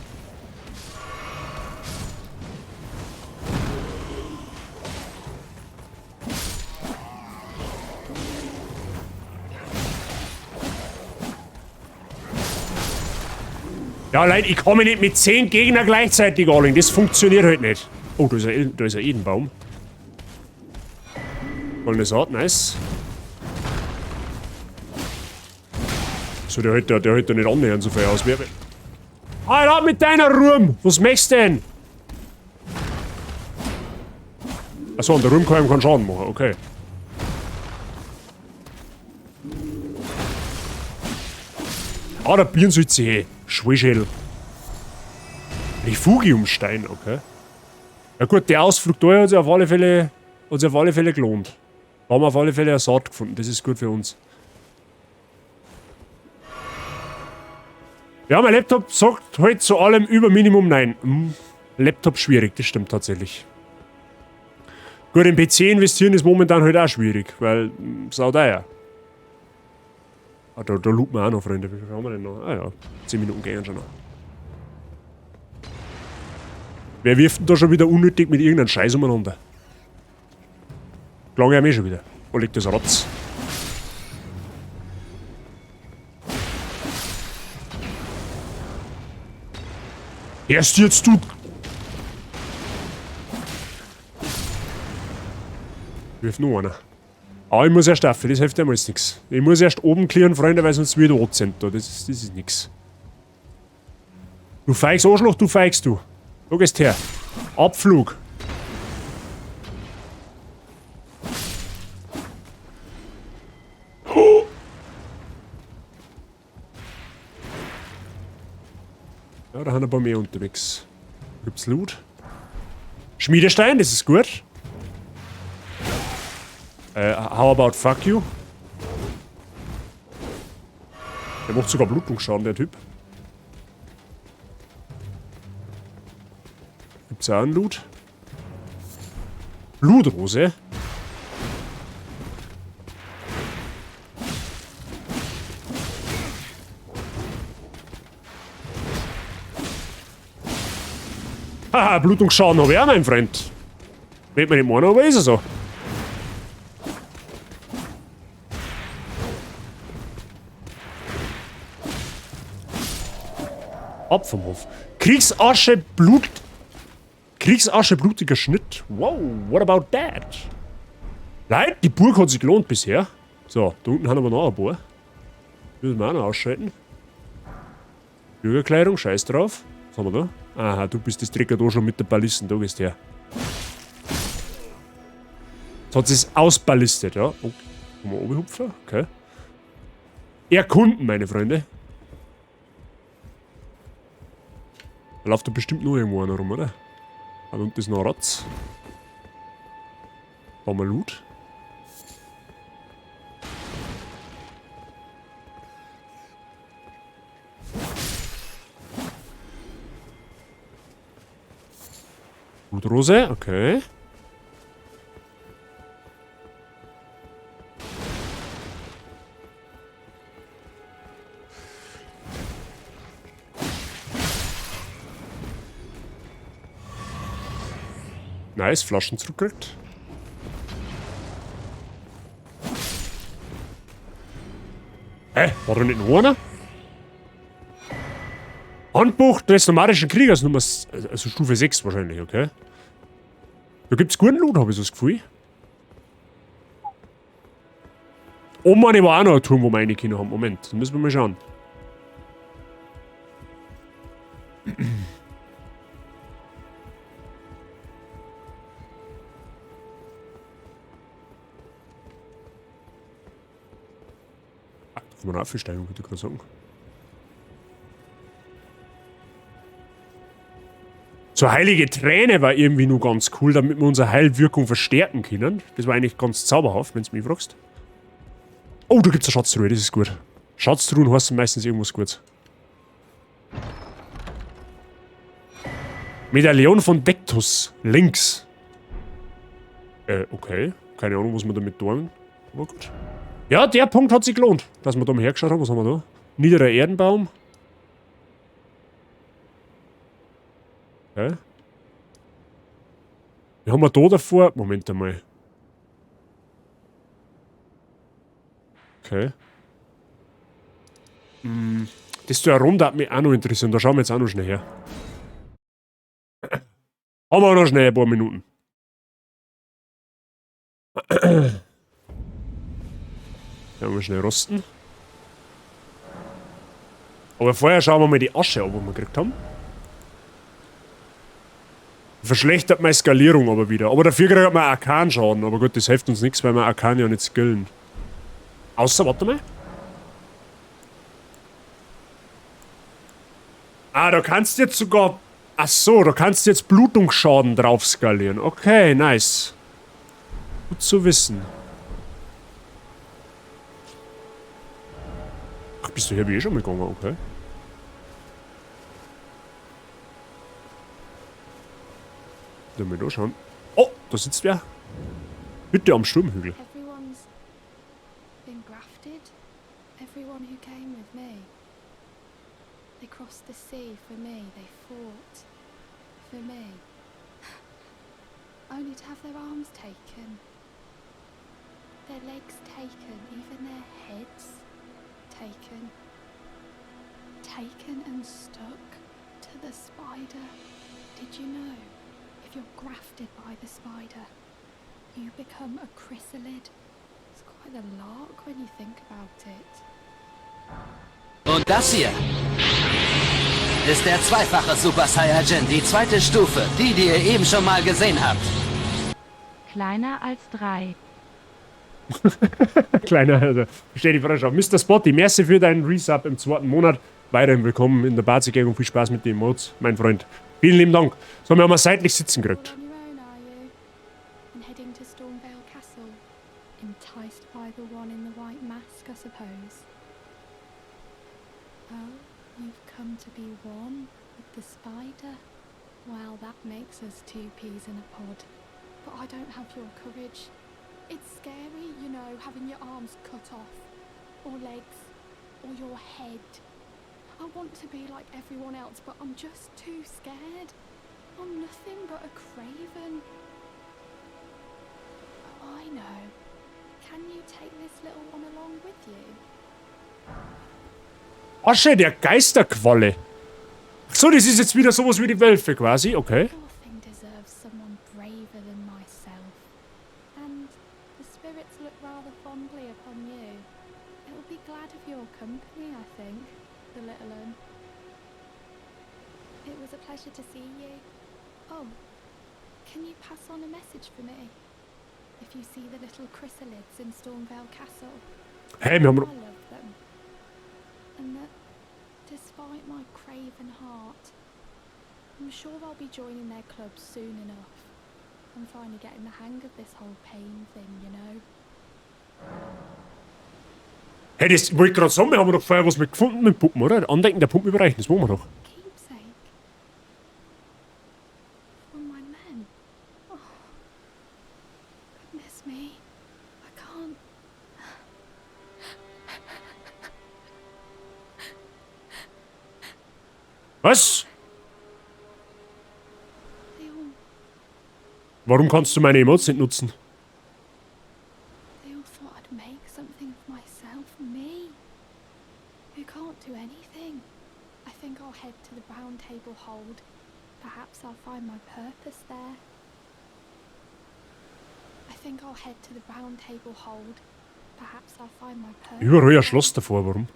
Speaker 1: Ja, Leute, ich komme nicht mit 10 Gegnern gleichzeitig anlegen. Das funktioniert halt nicht. Oh, da ist ein Edenbaum. Goldene Saat, nice. So, der hält da nicht annähernd so viel aus. Halt ab mit deiner Ruhm! Was möchtest du denn? Achso, und der Ruhm kann ihm keinen Schaden machen, okay. Ah, der Birnensitze, hey. Schweischädel. Refugiumstein, okay. Ja gut, der Ausflug da hat sich auf alle Fälle, hat sich auf alle Fälle gelohnt. Da haben wir auf alle Fälle eine Saat gefunden, das ist gut für uns. Ja, mein Laptop sagt halt zu allem über Minimum nein. Laptop schwierig, das stimmt tatsächlich. Gut, in PC investieren ist momentan halt auch schwierig, weil sauteuer. Ah, da looten wir auch noch, Freunde. Wie viel haben wir denn noch? Ah ja, 10 Minuten gehen schon noch. Wer wirft denn da schon wieder unnötig mit irgendeinem Scheiß umeinander? Klang ja mir schon wieder. Wo liegt das Rotz? Erst jetzt du. Wirf nur einer. Aber ich muss erst auf, das hilft ja mal nichts. Ich muss erst oben klären, Freunde, weil sonst wieder rot sind da. Das ist nix. Du feigs Arschloch, du feigst du. Du gehst her. Abflug. Oh. Ja, da haben ein paar mehr unterwegs. Gibt's Loot? Schmiedestein, das ist gut. How about fuck you? Der macht sogar Blutungsschaden, der Typ. Gibt's auch einen Loot? Blutrose? Haha, Blutungsschaden habe ich auch, mein Freund. Wird mir nicht meinen, aber ist er so. Ab vom Hof. Kriegsasche, Blut. Kriegsasche, blutiger Schnitt. Wow, what about that? Leute, die Burg hat sich gelohnt bisher. So, da unten haben wir noch ein paar. Müssen wir auch noch ausschalten. Bürgerkleidung, scheiß drauf. Was haben wir da? Aha, du bist das Trecker da schon mit der Ballisten, da gehst her. Jetzt hat es ausballistet, ja. Oh, kann man oben? Okay. Erkunden, meine Freunde. Da läuft da bestimmt nur irgendwo einer rum, oder? Da unten ist noch ein Rotz. Da haben wir Loot. Blutrose, okay. Nice, Flaschen zurückgekriegt. Hä? War da nicht noch einer? Handbuch des nomadischen Kriegers, Nummer, also Stufe 6 wahrscheinlich, okay. Da gibt's guten Loot, habe ich so das Gefühl. Oh Mann, ich war auch noch ein Turm, wo wir rein haben. Moment, da müssen wir mal schauen. Ah, da kann man aufsteigen, würde ich gerade sagen. So heilige Träne war irgendwie nur ganz cool, damit wir unsere Heilwirkung verstärken können. Das war eigentlich ganz zauberhaft, wenn du mich fragst. Oh, da gibt's eine Schatztruhe, das ist gut. Schatztruhen heißen meistens irgendwas Gutes. Medaillon von Dectus. Links. Okay. Keine Ahnung, was wir damit tun. Aber gut. Ja, der Punkt hat sich gelohnt, dass wir da mal hergeschaut haben. Was haben wir da? Niederer Erdenbaum. Okay. Wie haben wir da davor? Moment einmal. Okay. Das da herum hat mich auch noch interessieren. Da schauen wir jetzt auch noch schnell her. Haben wir auch noch schnell ein paar Minuten. Ja, wir schnell rosten. Aber vorher schauen wir mal die Asche an, die wir gekriegt haben. Verschlechtert meine Skalierung aber wieder. Aber dafür kriegt man Arkan-Schaden. Aber gut, das hilft uns nichts, weil wir Arkan ja nicht skillen. Außer, warte mal. Ah, da kannst du jetzt sogar... Ach so, da kannst du jetzt Blutungsschaden drauf skalieren. Okay, nice. Gut zu wissen. Ach, bist du hier eh schon mal gegangen, okay. Dann mal da schauen. Oh, da sitzt wer. Bitte am Sturmhügel.
Speaker 3: Everyone's been grafted. Everyone who came with me. They crossed the sea for me. They fought for me. Only to have their arms taken. their legs taken, even their heads taken. Taken and stuck to the spider. Did you know if you're grafted by the spider, you become a chrysalid? It's quite a lark when you think about it.
Speaker 4: Und das hier ist der zweifache Super Saiyajin, die zweite Stufe, die, die ihr eben schon mal gesehen habt.
Speaker 5: Kleiner als 3.
Speaker 1: Kleiner, also, stell die Frage schon. Mr. Spotty, merci für deinen Resub im zweiten Monat. Weiterhin willkommen in der Bazi Gang und viel Spaß mit den Emotes, mein Freund. Vielen lieben Dank. So, wir haben wir seitlich sitzen
Speaker 3: All
Speaker 1: gekriegt.
Speaker 3: on your own, are you? And heading to Stormveil Castle? Enticed by the one in the white mask, I suppose. Oh, you've come to be one with the spider? Well, that makes us two peas in a pod. But I don't have your courage. It's scary, having your arms cut off, or legs, or your head. I want to be like everyone else, but I'm just too scared. I'm nothing but a craven. Oh, I know. Can you take this little one along with you?
Speaker 1: Asche, der Geisterqualle. Ach so, das ist jetzt wieder sowas wie die Wölfe quasi, okay.
Speaker 3: Poor thing deserves someone braver than myself. And the spirits look rather fondly upon you. It'll be glad of your company, I think, the little un. It was a pleasure to see you. Oh, can you pass on a message for me? If you see the little chrysalids in Stormveil Castle,
Speaker 1: Hey, wir haben...
Speaker 3: I love them. And that, despite my craven heart, I'm sure I'll be joining their club soon enough. I'm finally getting the hang of this whole pain thing.
Speaker 1: Hey, das wollte ich gerade sagen, wir haben doch vorher was mit gefunden mit Puppen, oder? Andenken der Puppen überreichen, das wollen wir doch.
Speaker 3: Keepsake. From my men. Oh, goodness me. I can't.
Speaker 1: Was?
Speaker 3: They all,
Speaker 1: Warum kannst du meine Emotes nicht nutzen?
Speaker 3: they all thought I'd make something of myself. Me. Who can't do anything. I think I'll head to the Round Table Hold. Perhaps I'll find my purpose there. I think I'll head to the Round Table Hold. Perhaps I'll find my purpose.
Speaker 1: Überall ein
Speaker 3: there.
Speaker 1: Schloss davor, warum?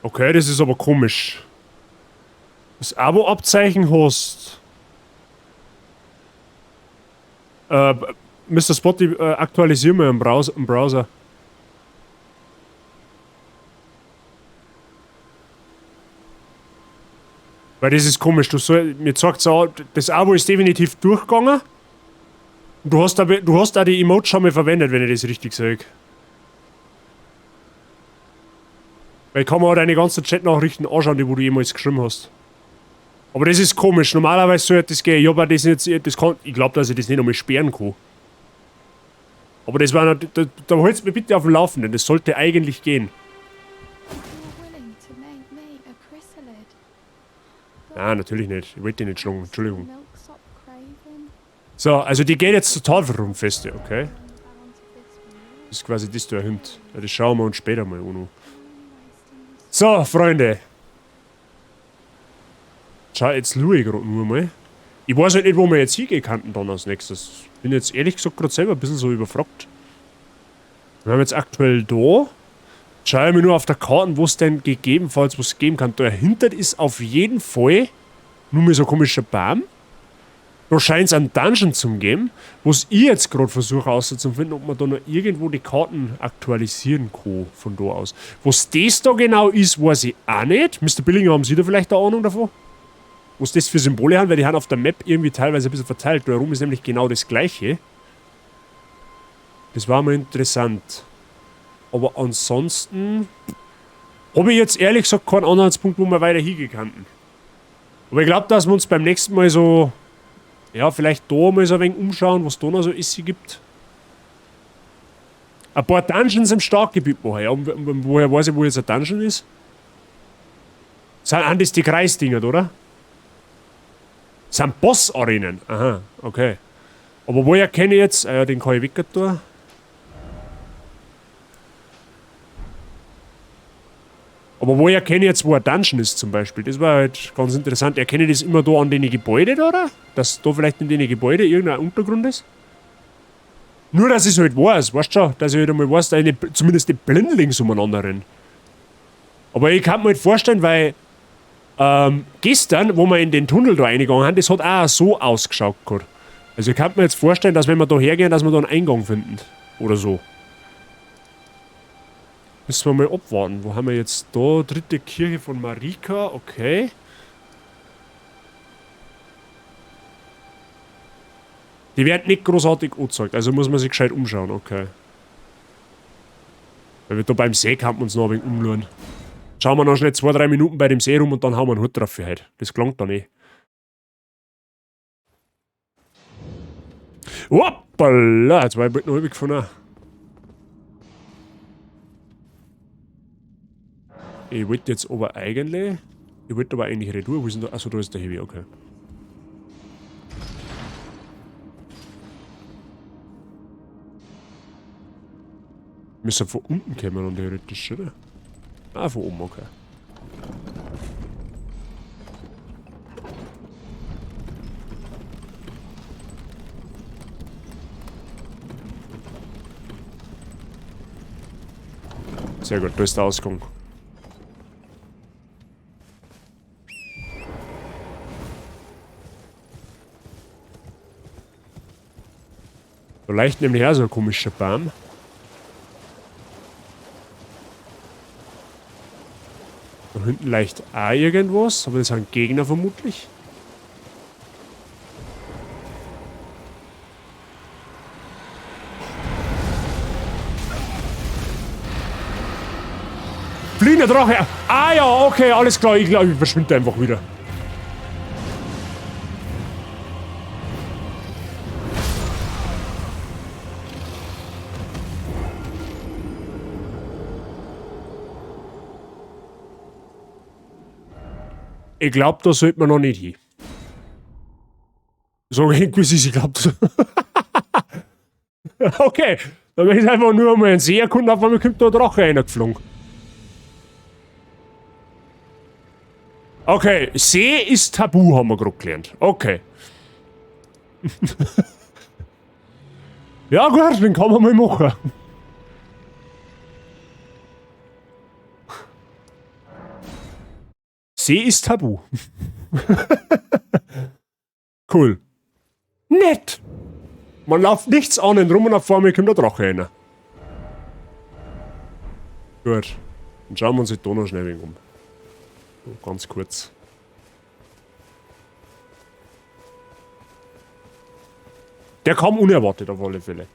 Speaker 1: Okay, das ist aber komisch. Das Abo-Abzeichen hast. Mr. Spotty, aktualisieren wir im Browser. Weil das ist komisch. Mir zeigt's auch, das Abo ist definitiv durchgegangen. Und du hast auch die Emotes schon mal verwendet, wenn ich das richtig sage. Weil ich kann mir auch deine ganzen Chat-Nachrichten anschauen, die wo du jemals geschrieben hast. Aber das ist komisch. Normalerweise sollte das gehen. Ich hab auch das jetzt, das kann, ich glaub, dass ich das nicht einmal sperren kann. Aber das war noch, da, da hältst du mir bitte auf dem Laufenden. Das sollte eigentlich gehen. Nein, natürlich nicht. Ich wollte dich nicht schlagen. Entschuldigung. So, also die geht jetzt total rum feste, okay? Das ist quasi das da hinten. Ja, das schauen wir uns später mal an. So, Freunde. Schau, jetzt schau ich grad nur mal. Ich weiß halt nicht, wo wir jetzt hingehen könnten dann als nächstes. Bin jetzt ehrlich gesagt grad selber ein bisschen so überfragt. Wir haben jetzt aktuell da. Schau ich mir nur auf der Karte, wo es denn gegebenenfalls was geben kann. Dahinter ist auf jeden Fall nur mal so ein komischer Baum. Da scheint es einen Dungeon zu geben, was ich jetzt grad versuche rauszufinden, ob man da noch irgendwo die Karten aktualisieren kann von da aus. Was das da genau ist, weiß ich auch nicht. Mister Billinger, haben Sie da vielleicht eine Ahnung davon? Was das für Symbole haben, weil die haben auf der Map irgendwie teilweise ein bisschen verteilt. Da herum ist nämlich genau das Gleiche. Das war mal interessant. Aber ansonsten habe ich jetzt ehrlich gesagt keinen Anhaltspunkt, wo wir weiter hingehen könnten. Aber ich glaub, dass wir uns beim nächsten Mal so, ja, vielleicht da mal so ein wenig umschauen, was da noch so ist, gibt. Ein paar Dungeons im Starkgebiet machen. Ja, und woher weiß ich, wo jetzt ein Dungeon ist? Sind das die Kreisdinger, oder? Sind Boss-Arenen. Aha, okay. Aber woher kenne ich jetzt? Ah ja, den kann ich weg tun. Aber woher kenne ich jetzt, wo ein Dungeon ist zum Beispiel? Das war halt ganz interessant. Erkenne ich das immer da an den Gebäuden, oder? Dass da vielleicht in den Gebäuden irgendein Untergrund ist? Nur, dass ich es halt weiß, weißt du schon? Dass ich halt einmal weiß, dass ich nicht, zumindest nicht blindlings umeinander renne. Aber ich kann mir halt vorstellen, weil gestern, wo wir in den Tunnel da reingegangen sind, das hat auch so ausgeschaut gehabt. Also ich kann mir jetzt vorstellen, dass wenn wir da hergehen, dass wir da einen Eingang finden. Oder so. Müssen wir mal abwarten. Wo haben wir jetzt da? Dritte Kirche von Marika, okay. Die werden nicht großartig angezeigt, also muss man sich gescheit umschauen, okay. Weil wir da beim See kann man uns noch ein wenig umschauen. Schauen wir noch schnell 2-3 Minuten bei dem See rum und dann hauen wir einen Hut drauf für heute. Das klangt dann eh. Hoppala, jetzt war ich bald noch übrig gefunden. Ich wollte jetzt aber eigentlich... Ich wollte aber eigentlich retour. Wo ist denn da? Achso, da ist der Heavy, okay. Müssen von unten kommen dann theoretisch, oder? Ah, von oben, okay. Sehr gut, da ist der Ausgang. Da leicht nämlich auch so ein komischer Baum. Da hinten leicht auch irgendwas, aber das sind Gegner vermutlich. Fliegender Drache! Ah ja, okay, alles klar, ich glaube, ich verschwinde einfach wieder. Ich glaub, da sollte man noch nicht hin. So irgendwie ist, ich glaub, das okay, dann möchte ich einfach nur mal einen See erkunden, auf einmal kommt da ein Drache reingeflogen. Okay, See ist tabu, haben wir grad gelernt. Okay. Ja gut, den kann man mal machen. See ist tabu. Cool. Nett. Man läuft nichts an und rum und auf einmal kommt der Drache rein. Gut. Dann schauen wir uns halt da noch schnell ein wenig um. So, ganz kurz. Der kam unerwartet auf alle Fälle.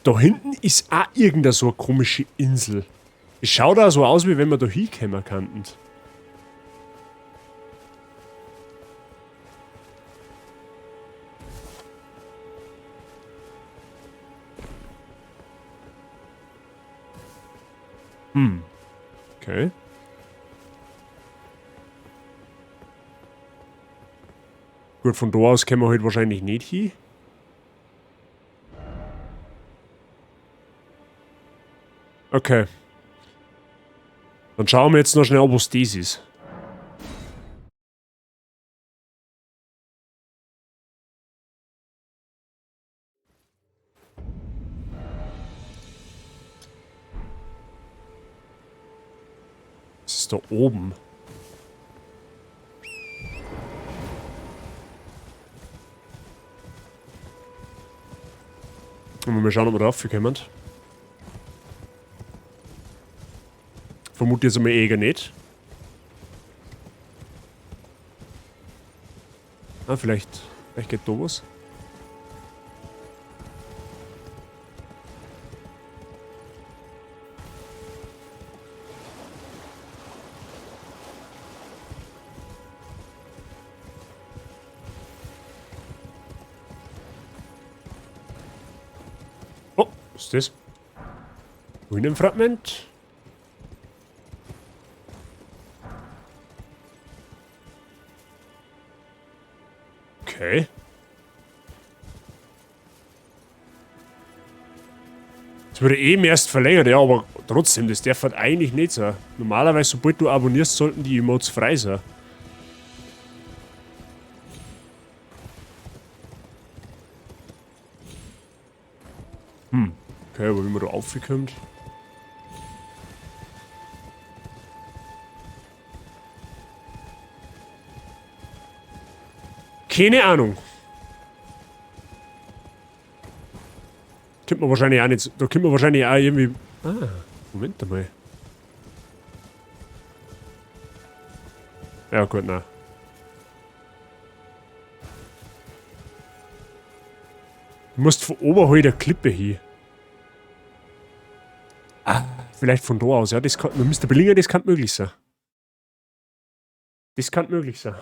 Speaker 1: Da hinten ist auch irgendeine so eine komische Insel. Es schaut auch so aus, wie wenn wir da hinkommen könnten. Okay. Gut, von da aus kommen wir halt wahrscheinlich nicht hin. Okay. Dann schauen wir jetzt noch schnell, ob was das ist. Das ist da oben. Und mal schauen, ob wir da raufkommen. Vermute jetzt einmal eher nicht. Ah, vielleicht geht da was. Oh, was ist das? Ruinenfragment. Okay. Es wurde eben erst verlängert, ja, aber trotzdem, das darf halt eigentlich nicht sein. Normalerweise, sobald du abonnierst, sollten die Emotes frei sein. Okay, aber wie man da aufkommt. Keine Ahnung. Kommt man wahrscheinlich auch nicht. Da kommt man wahrscheinlich auch irgendwie. Ah, Moment einmal. Ja, gut, nein. Du musst von oberhalb der Klippe hin. Ah, vielleicht von da aus. Ja, das kann, Mr. Bellinger, das kann möglich sein. Das kann möglich sein.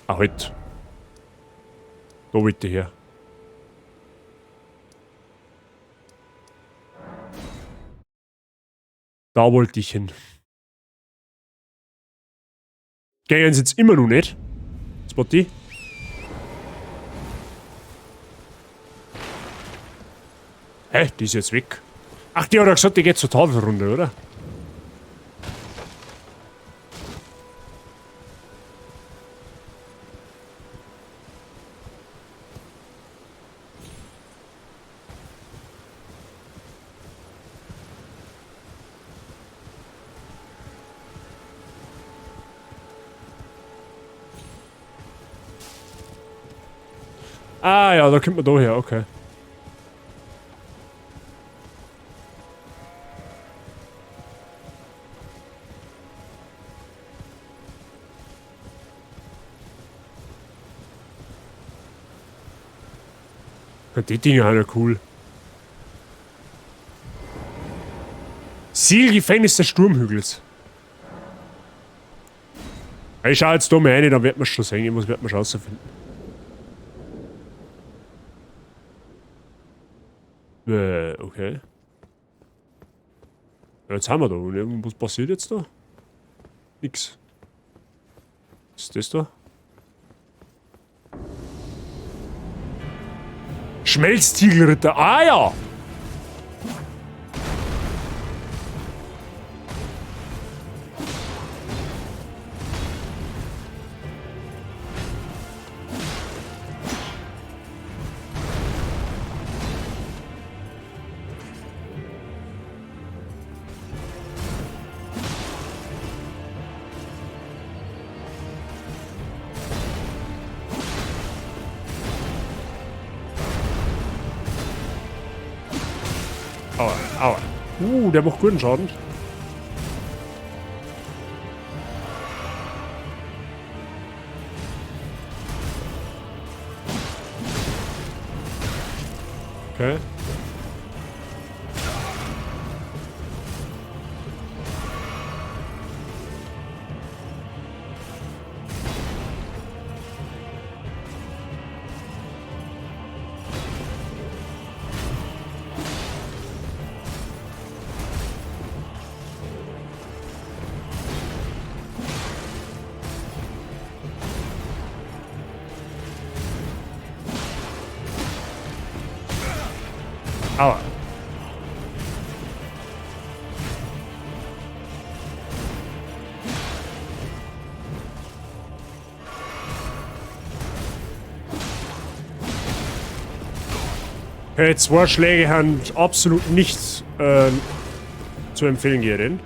Speaker 1: Ah, halt. Da wollte ich her. Da wollte ich hin. Gehen sie jetzt immer noch nicht. Spotty. Hä? Die ist jetzt weg. Ach, die hat ja gesagt, die geht zur Tafel runter, oder? Ah ja, da kommt man da her, okay. Ja, die Dinger sind ja cool. Zielgefängnis des Sturmhügels. Ich schau jetzt da mal rein, dann wird man schon sehen. Irgendwas wird man schon rausfinden. Okay. Ja, jetzt haben wir da. Und was passiert jetzt da? Nix. Was ist das da? Schmelztiegelritter. Ah ja! Aua, aua. Der macht guten Schaden. Okay. Aua. Okay, zwei Schläge haben absolut nichts zu empfehlen hier.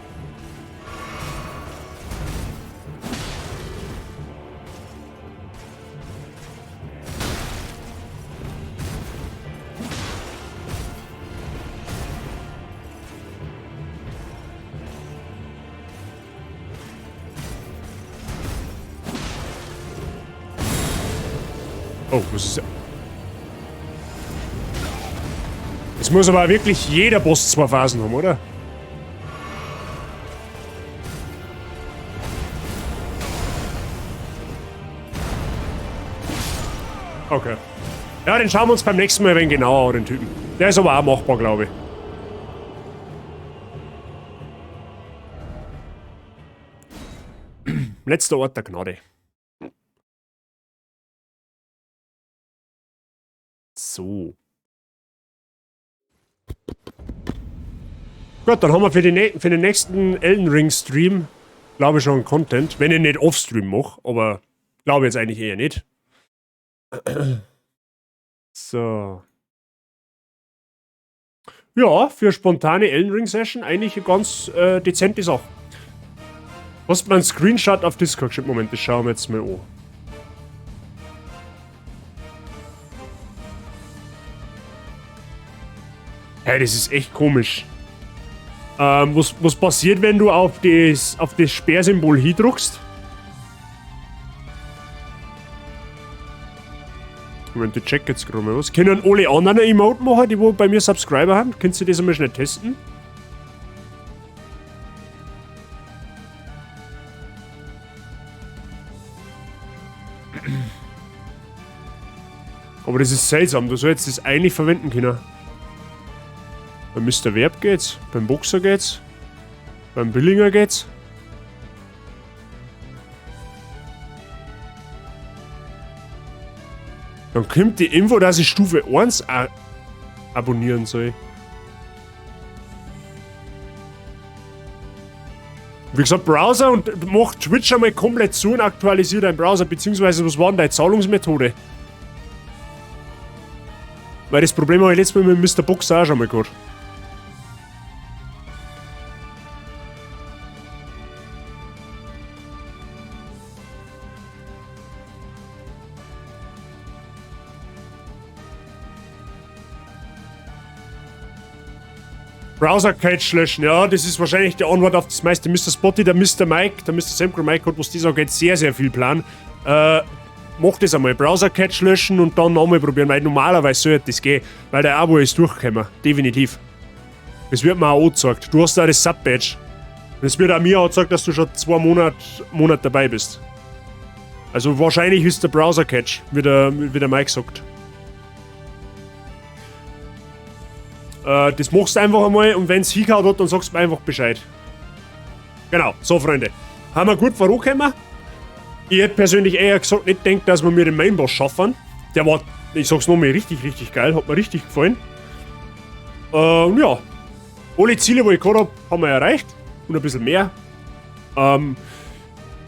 Speaker 1: Oh, was ist... Es muss aber wirklich jeder Boss zwei Phasen haben, oder? Okay. Ja, den schauen wir uns beim nächsten Mal ein wenig genauer an, den Typen. Der ist aber auch machbar, glaube ich. Letzter Ort der Gnade. So. Gut, dann haben wir für den nächsten Elden Ring Stream, glaube ich, schon Content. Wenn ich nicht Off-Stream mache, aber glaube jetzt eigentlich eher nicht. So. Ja, für spontane Elden Ring Session eigentlich eine ganz dezente Sache. Hast du mir einen Screenshot auf Discord geschickt? Moment, das schauen wir jetzt mal an. Hey, das ist echt komisch. Was passiert, wenn du auf das Sperrsymbol hindrückst? Moment, ich check jetzt gerade mal was. Können alle anderen eine Emote machen, die wo bei mir Subscriber haben? Könnt ihr das einmal schnell testen? Aber das ist seltsam, du sollst das eigentlich verwenden können. Beim Mr. Verb geht's, beim Boxer geht's, beim Billinger geht's. Dann kommt die Info, dass ich Stufe 1 abonnieren soll. Wie gesagt, Browser und mach Twitch einmal komplett zu und aktualisiere deinen Browser, beziehungsweise was war denn deine Zahlungsmethode? Weil das Problem habe ich letztes Mal mit Mr. Boxer auch schon mal gehabt. Browser Cache löschen, ja, das ist wahrscheinlich die Antwort auf das meiste. Mr. Spotty, der Mr. Mike, der Mr. Semco Mike hat, was das angeht, sehr, sehr viel Plan. Mach das einmal. Browser Cache löschen und dann nochmal probieren, weil normalerweise sollte das gehen, weil der Abo ist durchgekommen. Definitiv. Das wird mir auch angezeigt. Du hast da das Sub-Badge. Und es wird auch mir angezeigt, dass du schon 2 Monate dabei bist. Also wahrscheinlich ist der Browser Cache, wie der Mike sagt. Das machst du einfach einmal und wenn's hingehauen hat, dann sagst du mir einfach Bescheid. Genau, so Freunde. Haben wir gut vorangekommen. Ich hätte persönlich eher gesagt, nicht gedacht, dass wir mir den Mainboss schaffen. Der war, ich sag's nochmal, richtig, richtig geil. Hat mir richtig gefallen. Und ja, alle Ziele, die ich gehabt hab, haben wir erreicht. Und ein bisschen mehr. Aber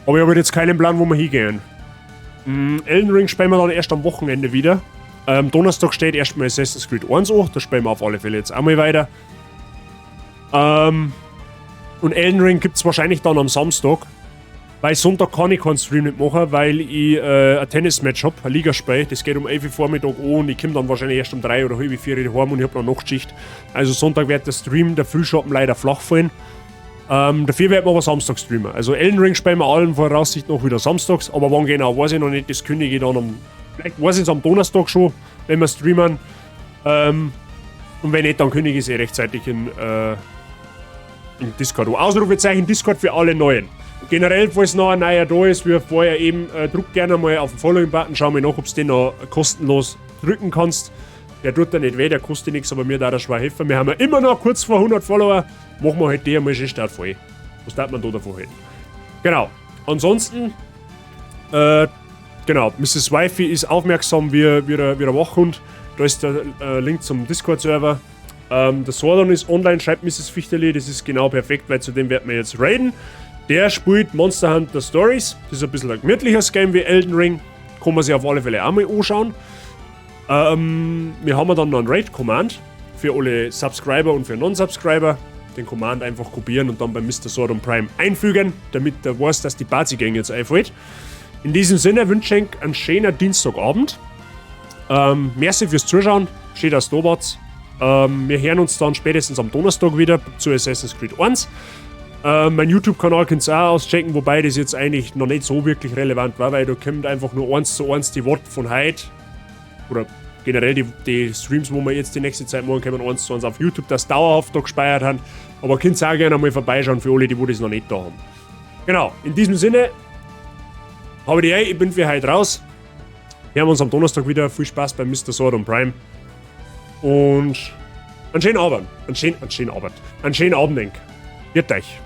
Speaker 1: ich habe jetzt keinen Plan, wo wir hingehen. Elden Ring spielen wir dann erst am Wochenende wieder. Donnerstag steht erstmal Assassin's Creed 1 an, da spielen wir auf alle Fälle jetzt auch mal weiter. Und Elden Ring gibt's wahrscheinlich dann am Samstag. Weil Sonntag kann ich keinen Stream nicht machen, weil ich ein Tennismatch hab, ein Ligaspiel. Das geht um 11 Uhr Vormittag an und ich komm dann wahrscheinlich erst um 3 oder halb 4 Uhr heim und ich hab noch Nachtschicht. Also Sonntag wird der Stream, der Frühschoppen leider flach fallen. Dafür werden wir aber Samstag streamen. Also Elden Ring spielen wir allen Voraussicht noch wieder samstags, aber wann genau, weiß ich noch nicht, das kündige ich dann am... Vielleicht weiß ich es am Donnerstag schon, wenn wir streamen. Und wenn nicht, dann kündige ich es eh rechtzeitig in Discord. Ausrufezeichen Discord für alle Neuen. Generell, falls noch ein neuer da ist, wie vorher eben, druck gerne mal auf den Following-Button, schau mal nach, ob du den noch kostenlos drücken kannst. Der tut dir nicht weh, der kostet nichts, aber mir da der schwer helfen. Wir haben ja immer noch kurz vor 100 Follower. Machen wir halt die einmal schön stark voll. Was darf man da davon halten? Genau. Ansonsten, genau, Mrs. Wifey ist aufmerksam wie der Wachhund. Da ist der Link zum Discord-Server. Der Sordon ist online, schreibt Mrs. Fichterli. Das ist genau perfekt, weil zu dem werden wir jetzt raiden. Der spielt Monster Hunter Stories. Das ist ein bisschen ein gemütliches Game wie Elden Ring. Kann man sich auf alle Fälle auch mal anschauen. Wir haben dann noch einen Raid-Command für alle Subscriber und für Non-Subscriber. Den Command einfach kopieren und dann bei Mr. Sordon Prime einfügen, damit der weiß, dass die Party-Gang jetzt einfällt. In diesem Sinne wünsche ich einen schönen Dienstagabend. Merci fürs Zuschauen. Schön, dass ihr da wart. Wir hören uns dann spätestens am Donnerstag wieder zu Assassin's Creed 1. Mein YouTube-Kanal könnt ihr auch auschecken, wobei das jetzt eigentlich noch nicht so wirklich relevant war, weil da kommt einfach nur 1:1 die Wort von heute. Oder generell die Streams, wo wir jetzt die nächste Zeit machen, kommen 1:1 auf YouTube, das dauerhaft da gespeichert haben. Aber könnt ihr auch gerne mal vorbeischauen für alle, die wo das noch nicht da haben. Genau, in diesem Sinne, habe die ich bin für heute raus. Wir haben uns am Donnerstag wieder. Viel Spaß bei Mr. Sordon Prime. Und einen schönen Abend. Einen schönen Abend. Einen schönen Abend, denk. Wird euch.